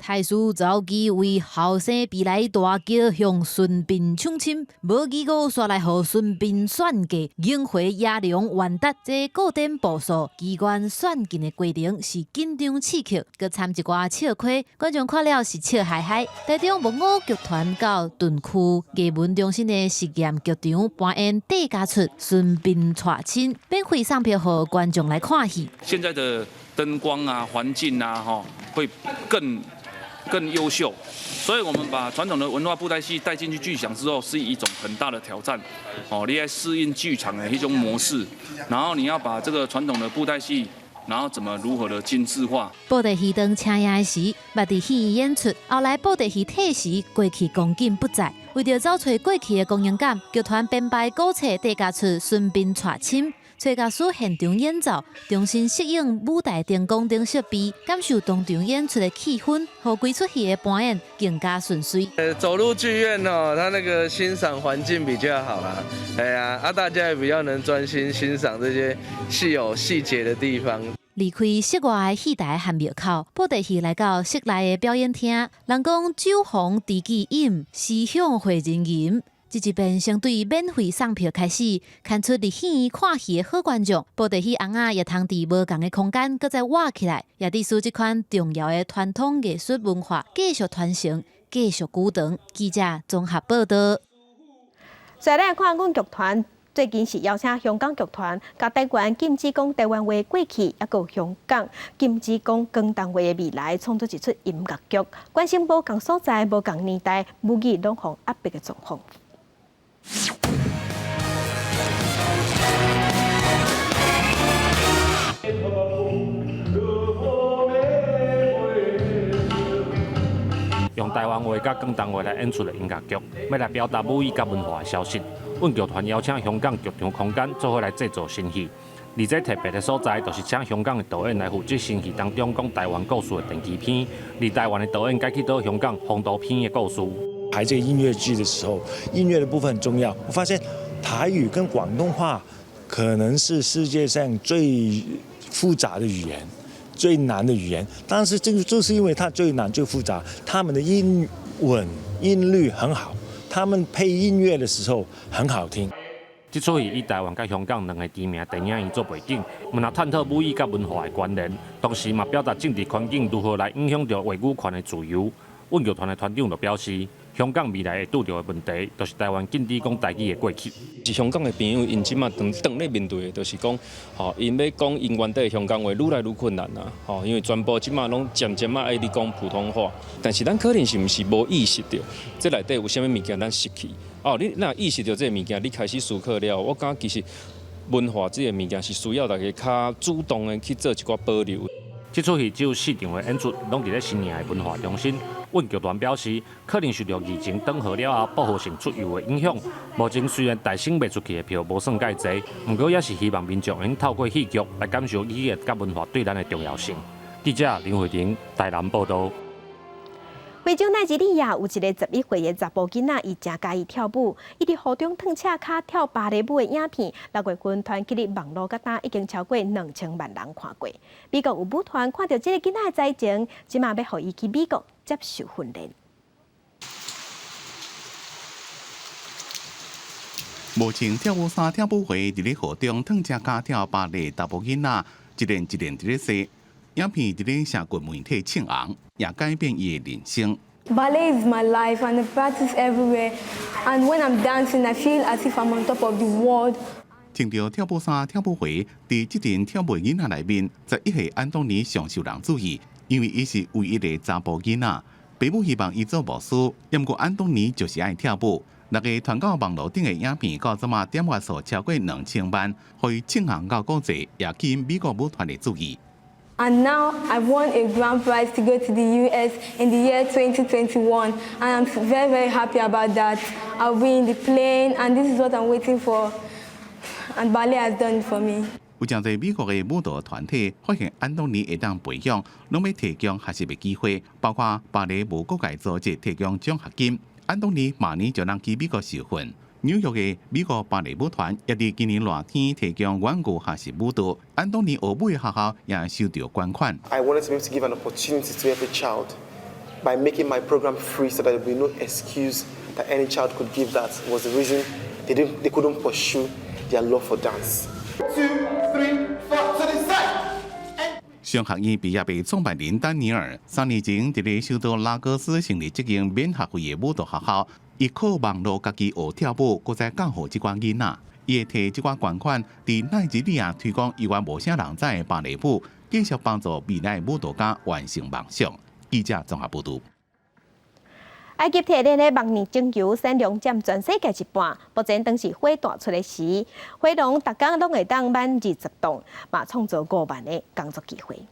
太師早期為後生備來大轎向孫臏搶親，無幾個煞來予孫臏算計，迎回野龍萬達。這古典步數機關算盡的過程是緊張刺激，閣摻一寡笑詼，觀眾看了是笑嗨嗨。台中木偶劇團到屯區藝文中心的實驗劇場搬演帝家出孫臏娶親，免費送票予觀眾來看戲。現在的燈光啊、環境啊，吼，會更優秀，所以我們把傳統的文化布袋戲帶進去劇場之後，是一種很大的挑戰。哦，你要適應劇場的一種模式，然後你要把這個傳統的布袋戲，然後怎麼如何的精緻化。布袋戲當車爺時，捌佇戲院演出，後來布袋戲退時，過去光景不再。為著找揣過去的光榮感，劇團編排古冊地家出孫臏娶親，崔家師現場演奏，重新適應舞台燈光等設備，感受當場演出的氣氛，予規齣戲的搬演更加順遂。走入劇院哦，他那個欣賞環境比較好啦，哎呀，啊大家也比較能專心欣賞這些戲有細節的地方。離開室外的戲台和廟口，布袋戲來到室內的表演廳。人講酒逢知己飲，時向會人吟。這一遍先對免費送票開始，牽出佇戲院看戲的好觀眾。布袋戲尪仔也通佇無仝的空間，閣再活起來，也佇使這款重要的傳統藝術文化繼續傳承、繼續久長。記者綜合報道。再來看，阮劇團最近是邀請香港劇團，共台灣禁止講台灣話過去，抑閣香港禁止講廣東話的未來，創作一齣音樂劇，關心無仝所在、無仝年代，母語攏予壓迫的狀況。用台灣話佮廣東話來演出的音樂劇，欲來表達母語佮文化的消息。阮劇團邀請香港劇場空間做伙來製作新戲，而這特別的所在，就是請香港的導演來負責新戲當中講台灣故事的電視片，而台灣的導演改去導香港風度片的故事。排這個音樂劇的時候，音樂的部分很重要。我發現台語跟廣東話可能是世界上最複雜的語言，最難的語言。但是這個就是因為它最難最複雜，他們的音穩音律很好，他們配音樂的時候很好聽。這齣戲以台灣佮香港兩个知名電影院做背景，毋但探討母語佮文化的關聯，同時嘛表達政治環境如何來影響著話語權的自由。阮劇團的團長就表示，香港未來會拄著的問題，就是台灣禁止講台語的過去。是香港的朋友，𪜶這馬當當咧面對的，就是講，吼，𪜶欲講𪜶原底的香港話，愈來愈困難啦，吼，因為全部這馬攏漸漸仔愛咧講普通話，但是咱可能是毋是無意識著，這內底有啥物物件咱失去？哦，你若意識著這个物件，你開始思考了，我感覺其實文化這个物件是需要大家較主動的去做一寡保留。這齣戲只有四場的演出，攏佇咧新營的文化中心。阮劇團表示，可能受著疫情斷河了後，報復性出遊的影響。目前雖然台星賣出去的票無算蓋濟，毋過也是希望民眾會透過戲劇來感受語言佮文化對咱的重要性。記者林慧玲台南報導。非洲奈及利亞有一个11歲的查埔囡仔，伊誠佮意跳舞，伊佇雨中褪赤跤跳芭蕾舞的影片，6月份傳去佇網路，到今已經超過2000萬人看過。美國有舞團看著這个囡仔的才情，這馬欲予伊去美國接受訓練。無穿跳舞衫跳舞會，佇咧雨中褪赤跤跳芭蕾，查埔囡仔一連一連佇咧踅，影片佇咧社群媒體唱紅，也改變伊的人生。 Ballet is my life and I practice everywhere. And when I'm dancing, I feel as if I'm on top of the world. 穿著跳舞衫跳舞會，佇這陣跳舞囡仔內面，11歲安東尼上受人注意，因為伊是唯一的查埔囡仔。爸母希望伊做牧師，毋過安東尼就是愛跳舞。六月傳到網路頂的影片，到這馬點閱數超過2000萬，予伊唱紅到國際，也吸引美國舞團的注意。 And now I won a grand prize to go to the US in the year 2021, and I'm very, very happy about that. I'll be in the plane, and this is what I'm waiting for, and ballet has done it for me. 有誠濟美國的舞蹈團體發現安東尼會當培養，攏欲提供學習的機會，包括芭蕾舞國際組織提供獎學金。安東尼明年就通去美國受訓。紐約的美國芭蕾舞團也佇今年熱天提供遠距學習舞蹈。安東尼學舞的學校也受著捐款。 I wanted to be able to give an opportunity to every child by making my program free, so that there would be no excuse that any child could give that was the reason they didn't they couldn't pursue their love for dance. Two, three, four, to the side. 商學院畢業的創辦人丹尼爾，3年前佇咧首都拉各斯成立這間免學費的舞蹈學校，伊靠網路家己學跳舞，閣再教予這寡囡仔。伊會提這寡捐款，佇奈及利亞推廣猶原無啥人知的芭蕾舞，繼續幫助未來舞蹈家完成夢想。記者綜合報導。埃及提煉的萬年精油產量佔全世界一半，目前當是火大出的時，火爐逐工攏會當挽20棟，嘛創造5萬个工作機會。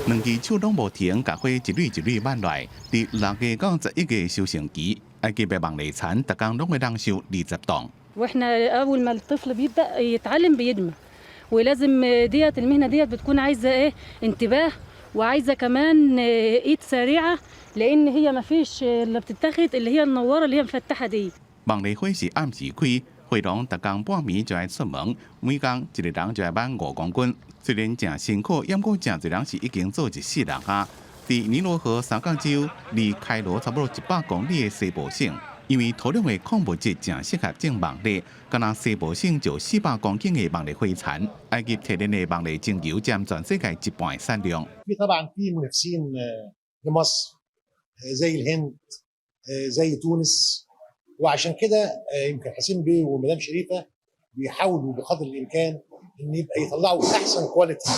兩支手攏無停，共花一蕊一蕊挽落來。佇6月到11月收成期，埃及的夢麗蠶逐工攏會當收20檔。 واحنا اول ما الطفل بيبدا يتعلم بيدمى ولازم ديت المهنه ديت بتكون عايزه ايه انتباه وعايزه كمان ايد سريعه لان هي ما فيش اللي بتتاخد اللي هي النواره اللي هي مفتحه دي. 夢麗花是暗時開，花農逐工半暝就愛出門，每工一個人就愛挽5公斤。雖然誠辛苦，毋過誠濟人是已經做一世人啊。佇尼羅河三角洲，離開羅差不多100公里的西部省，因為土壤的礦物質誠適合種夢麗，敢若西部省就400公頃的夢麗花田。埃及提煉的夢麗精油佔全世界一半的產量。 في طبعا في منافسين لمصر زي الهند زي تونس وعشان كده يمكن حسين بيه ومدام شريفه بيحاولوا بقدر الامكان ان يبقى يطلعوا احسن quality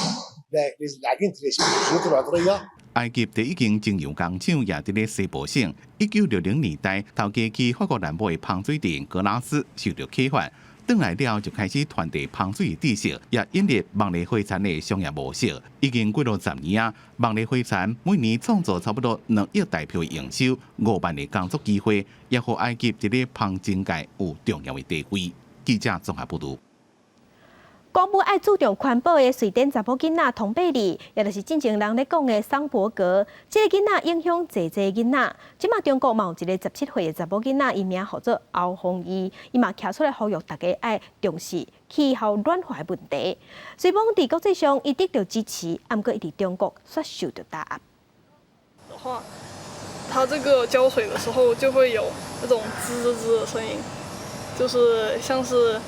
لعجينه الياسمين والزيوت العطريه. 埃及第一間精油工廠也佇咧西部省。1960年代，頭家去法國南部的芳水鎮格拉斯受著啟發，轉來了就開始傳遞芳水的知識，也引入夢麗花田的商業模式。已經過了10年啊，夢麗花田每年創造差不多2億台票的營收，5萬个工作機會，也予埃及佇咧芳精界有重要的地位。記者綜合報導。講欲愛注重環保的瑞典查某囡仔唐貝利，也就是進前人咧講的桑伯格，這个囡仔影響濟濟囡仔。這馬中國嘛有一个17歲的查某囡仔，伊名號做歐鳳儀，伊嘛徛出來呼籲大家愛重視氣候暖化的問題。雖罔佇國際上伊得著支持，毋過伊佇中國卻受著打壓。的話，它這個澆水的時候就會有那種滋滋滋的聲音，就是像是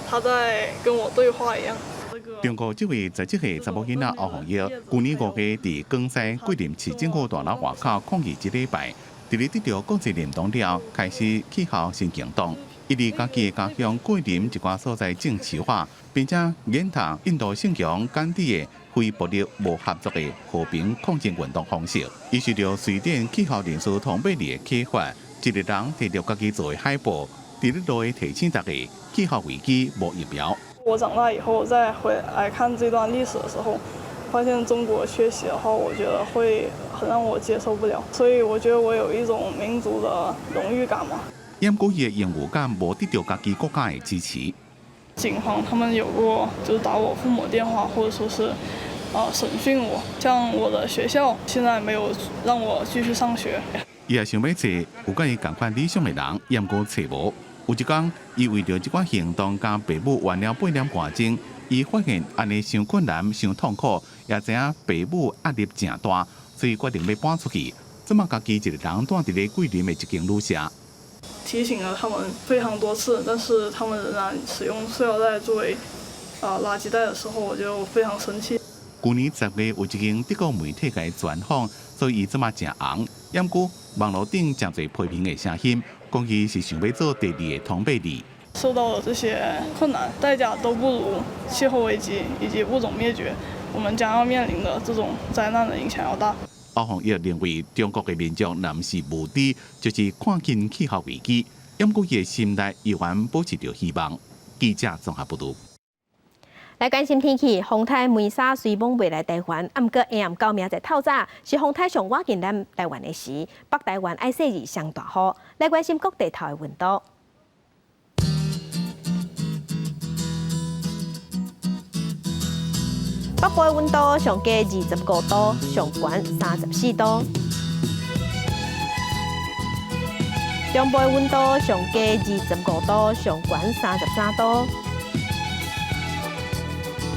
他在跟我對話一樣。中國這位17歲查某囡仔歐鳳儀，舊年5月佇廣西桂林市政府大樓外口抗議一禮拜，佇咧得著國際認同了，開始氣候新行動。伊佇家己的家鄉桂林一寡所在種樹仔，並且研讀印度聖雄甘地的非暴力無合作的和平抗爭運動方式。伊受著瑞典氣候人士唐貝利的啟發，一個人提著家己做的海報，佇咧路的提醒大家，氣候危機無疫苗。我長大以後再回來看這段歷史的時候，發現中國缺席的話，我覺得會很讓我接受不了。所以我覺得我有一種民族的榮譽感嘛。毋過伊的榮譽感無得著家己國家的支持。警方他們有過就是打我父母電話，或者說是審訊我。像我的學校現在沒有讓我繼續上學。伊也想欲揣有佮伊仝款理想的人，毋過揣無。有一工，伊為著這款行動，佮爸母冤了8點外鐘，伊發現按呢傷困難、傷痛苦，也知影爸母壓力誠大，所以決定欲搬出去。這馬家己一个人蹛佇咧桂林的一間旅社。提醒了他們非常多次，但是他們仍然使用塑料袋作為垃圾袋的時候，我就非常生氣。舊年10月有一間德國媒體共伊專訪，所以伊這馬誠紅。毋過網路頂誠濟批評的聲音，講伊是想欲做第二个唐貝利。受到的這些困難代價都不如氣候危機以及物種滅絕，我們將要面臨的這種災難的影響要大。歐鳳儀認為，中國的民眾若毋是無知，就是看輕氣候危機。毋過伊的心內猶原保持著希望。記者綜合報導。來關心天氣，風颱梅沙雖罔袂來台灣，毋過下暗到明仔載透早是風颱上倚近咱台灣的時，北台灣愛細膩上大雨。來關心各地頭的溫度。北部的溫度上低25度，上懸34度。中部的溫度上低25度，上懸33度。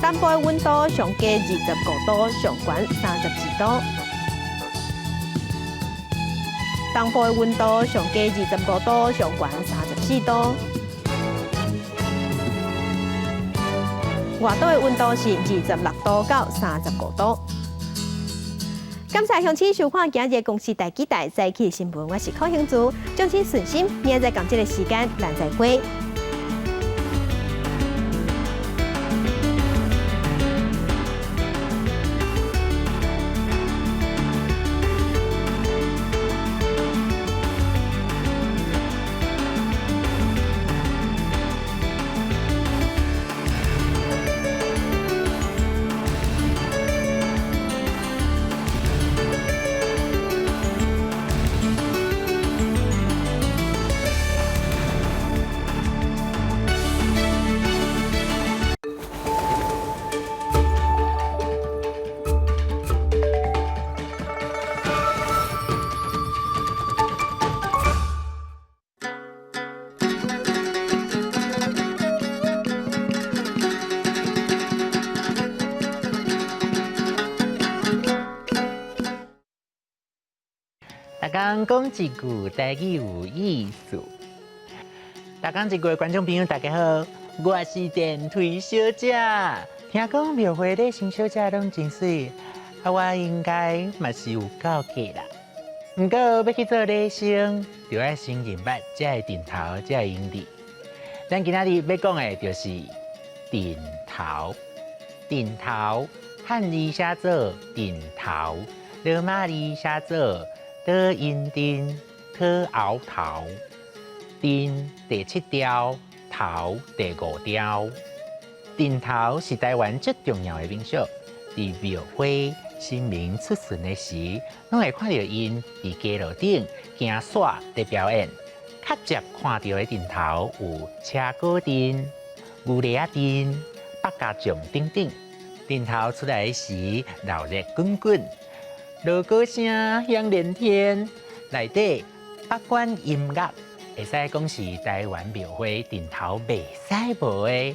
南部的溫度上低25度，上懸32度。東部的溫度上低25度，上懸34度。外島的溫度是26度到35度。感謝鄉親收看今日公視第幾台早起新聞，我是柯興珠，祝恁順心，明仔載仝這个時間，咱再會。逐工講一句台語有意思。逐工一句的觀眾朋友，大家好，我是電梯小姐。聽講廟會禮生小姐攏真媠，啊，我應該嘛是有夠格啦。毋過欲去做禮生，就愛先認捌這个陣頭，這个用字。咱今仔日欲講的就是陣頭。陣頭漢字寫做陣頭，羅馬字寫做倒音陣、討鰲頭。陣第七調，頭第五調。陣頭是台灣最重要的民俗，佇廟會神明出巡的時，攏會看著𪜶佇街路頂行煞佇表演。較捷看著的陣頭有車鼓陣、牛犁仔陣、百家將等等。陣頭出來時，鬧熱滾滾，鑼鼓聲響連天，內底不管音樂，會使講是台灣廟會陣頭袂使無的。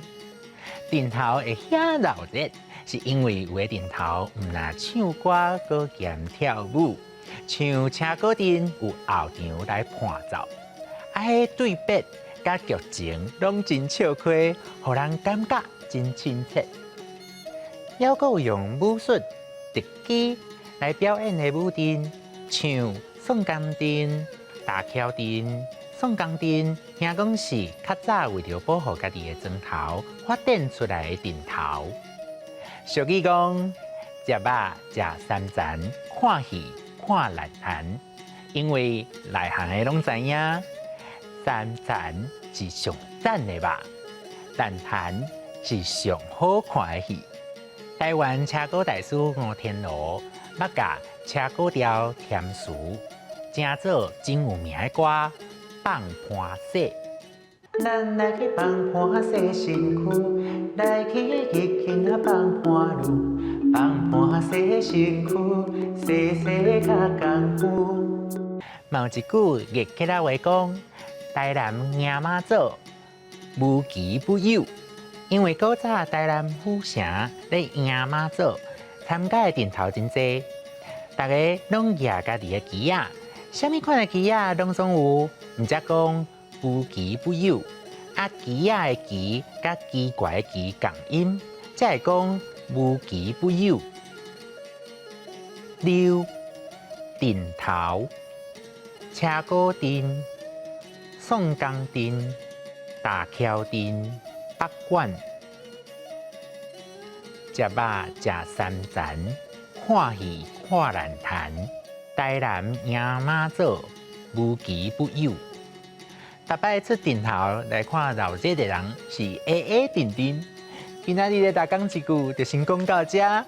陣頭會遐鬧熱，是因為有的陣頭毋但唱歌，閣兼跳舞，像車鼓陣有後場來伴奏，啊，彼對白佮劇情攏真笑詼，予人感覺真親切。猶閣有用武術特技來表演的舞陣，像宋江陣、大橋陣。宋江陣聽講是較早為著保護家己的莊頭發展出來的陣頭。俗語講，食肉食三層，看戲看內行。因為內行的攏知影，三層是上讚的肉，爛壇是上好看的戲。台灣車鼓大師吳天羅捌共車鼓調填詞，成做真有名的歌《放盤勢》。咱來去放盤勢身軀，來去激情啊放盤路，放盤勢身軀，勢勢較功夫。嘛有一句月客仔話講：台南迎媽祖，無奇不有。因為古早台南府城咧迎媽祖，參加的陣頭真濟，逐家攏舉家己的旗仔，啥物款的旗仔攏總有，毋才講無奇不有。啊，旗仔的奇佮奇怪的奇仝音，才會講無奇不有。溜陣頭、車鼓陣、宋江陣、大橋陣、北管，食肉食三層，看戲看爛壇，台南迎媽祖，無奇不有。逐擺出陣頭來看鬧熱的人是矮矮陣陣。今仔日的逐工一句就先講到這，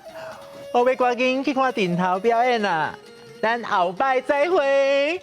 我欲趕緊去看陣頭表演啦，咱後擺再會。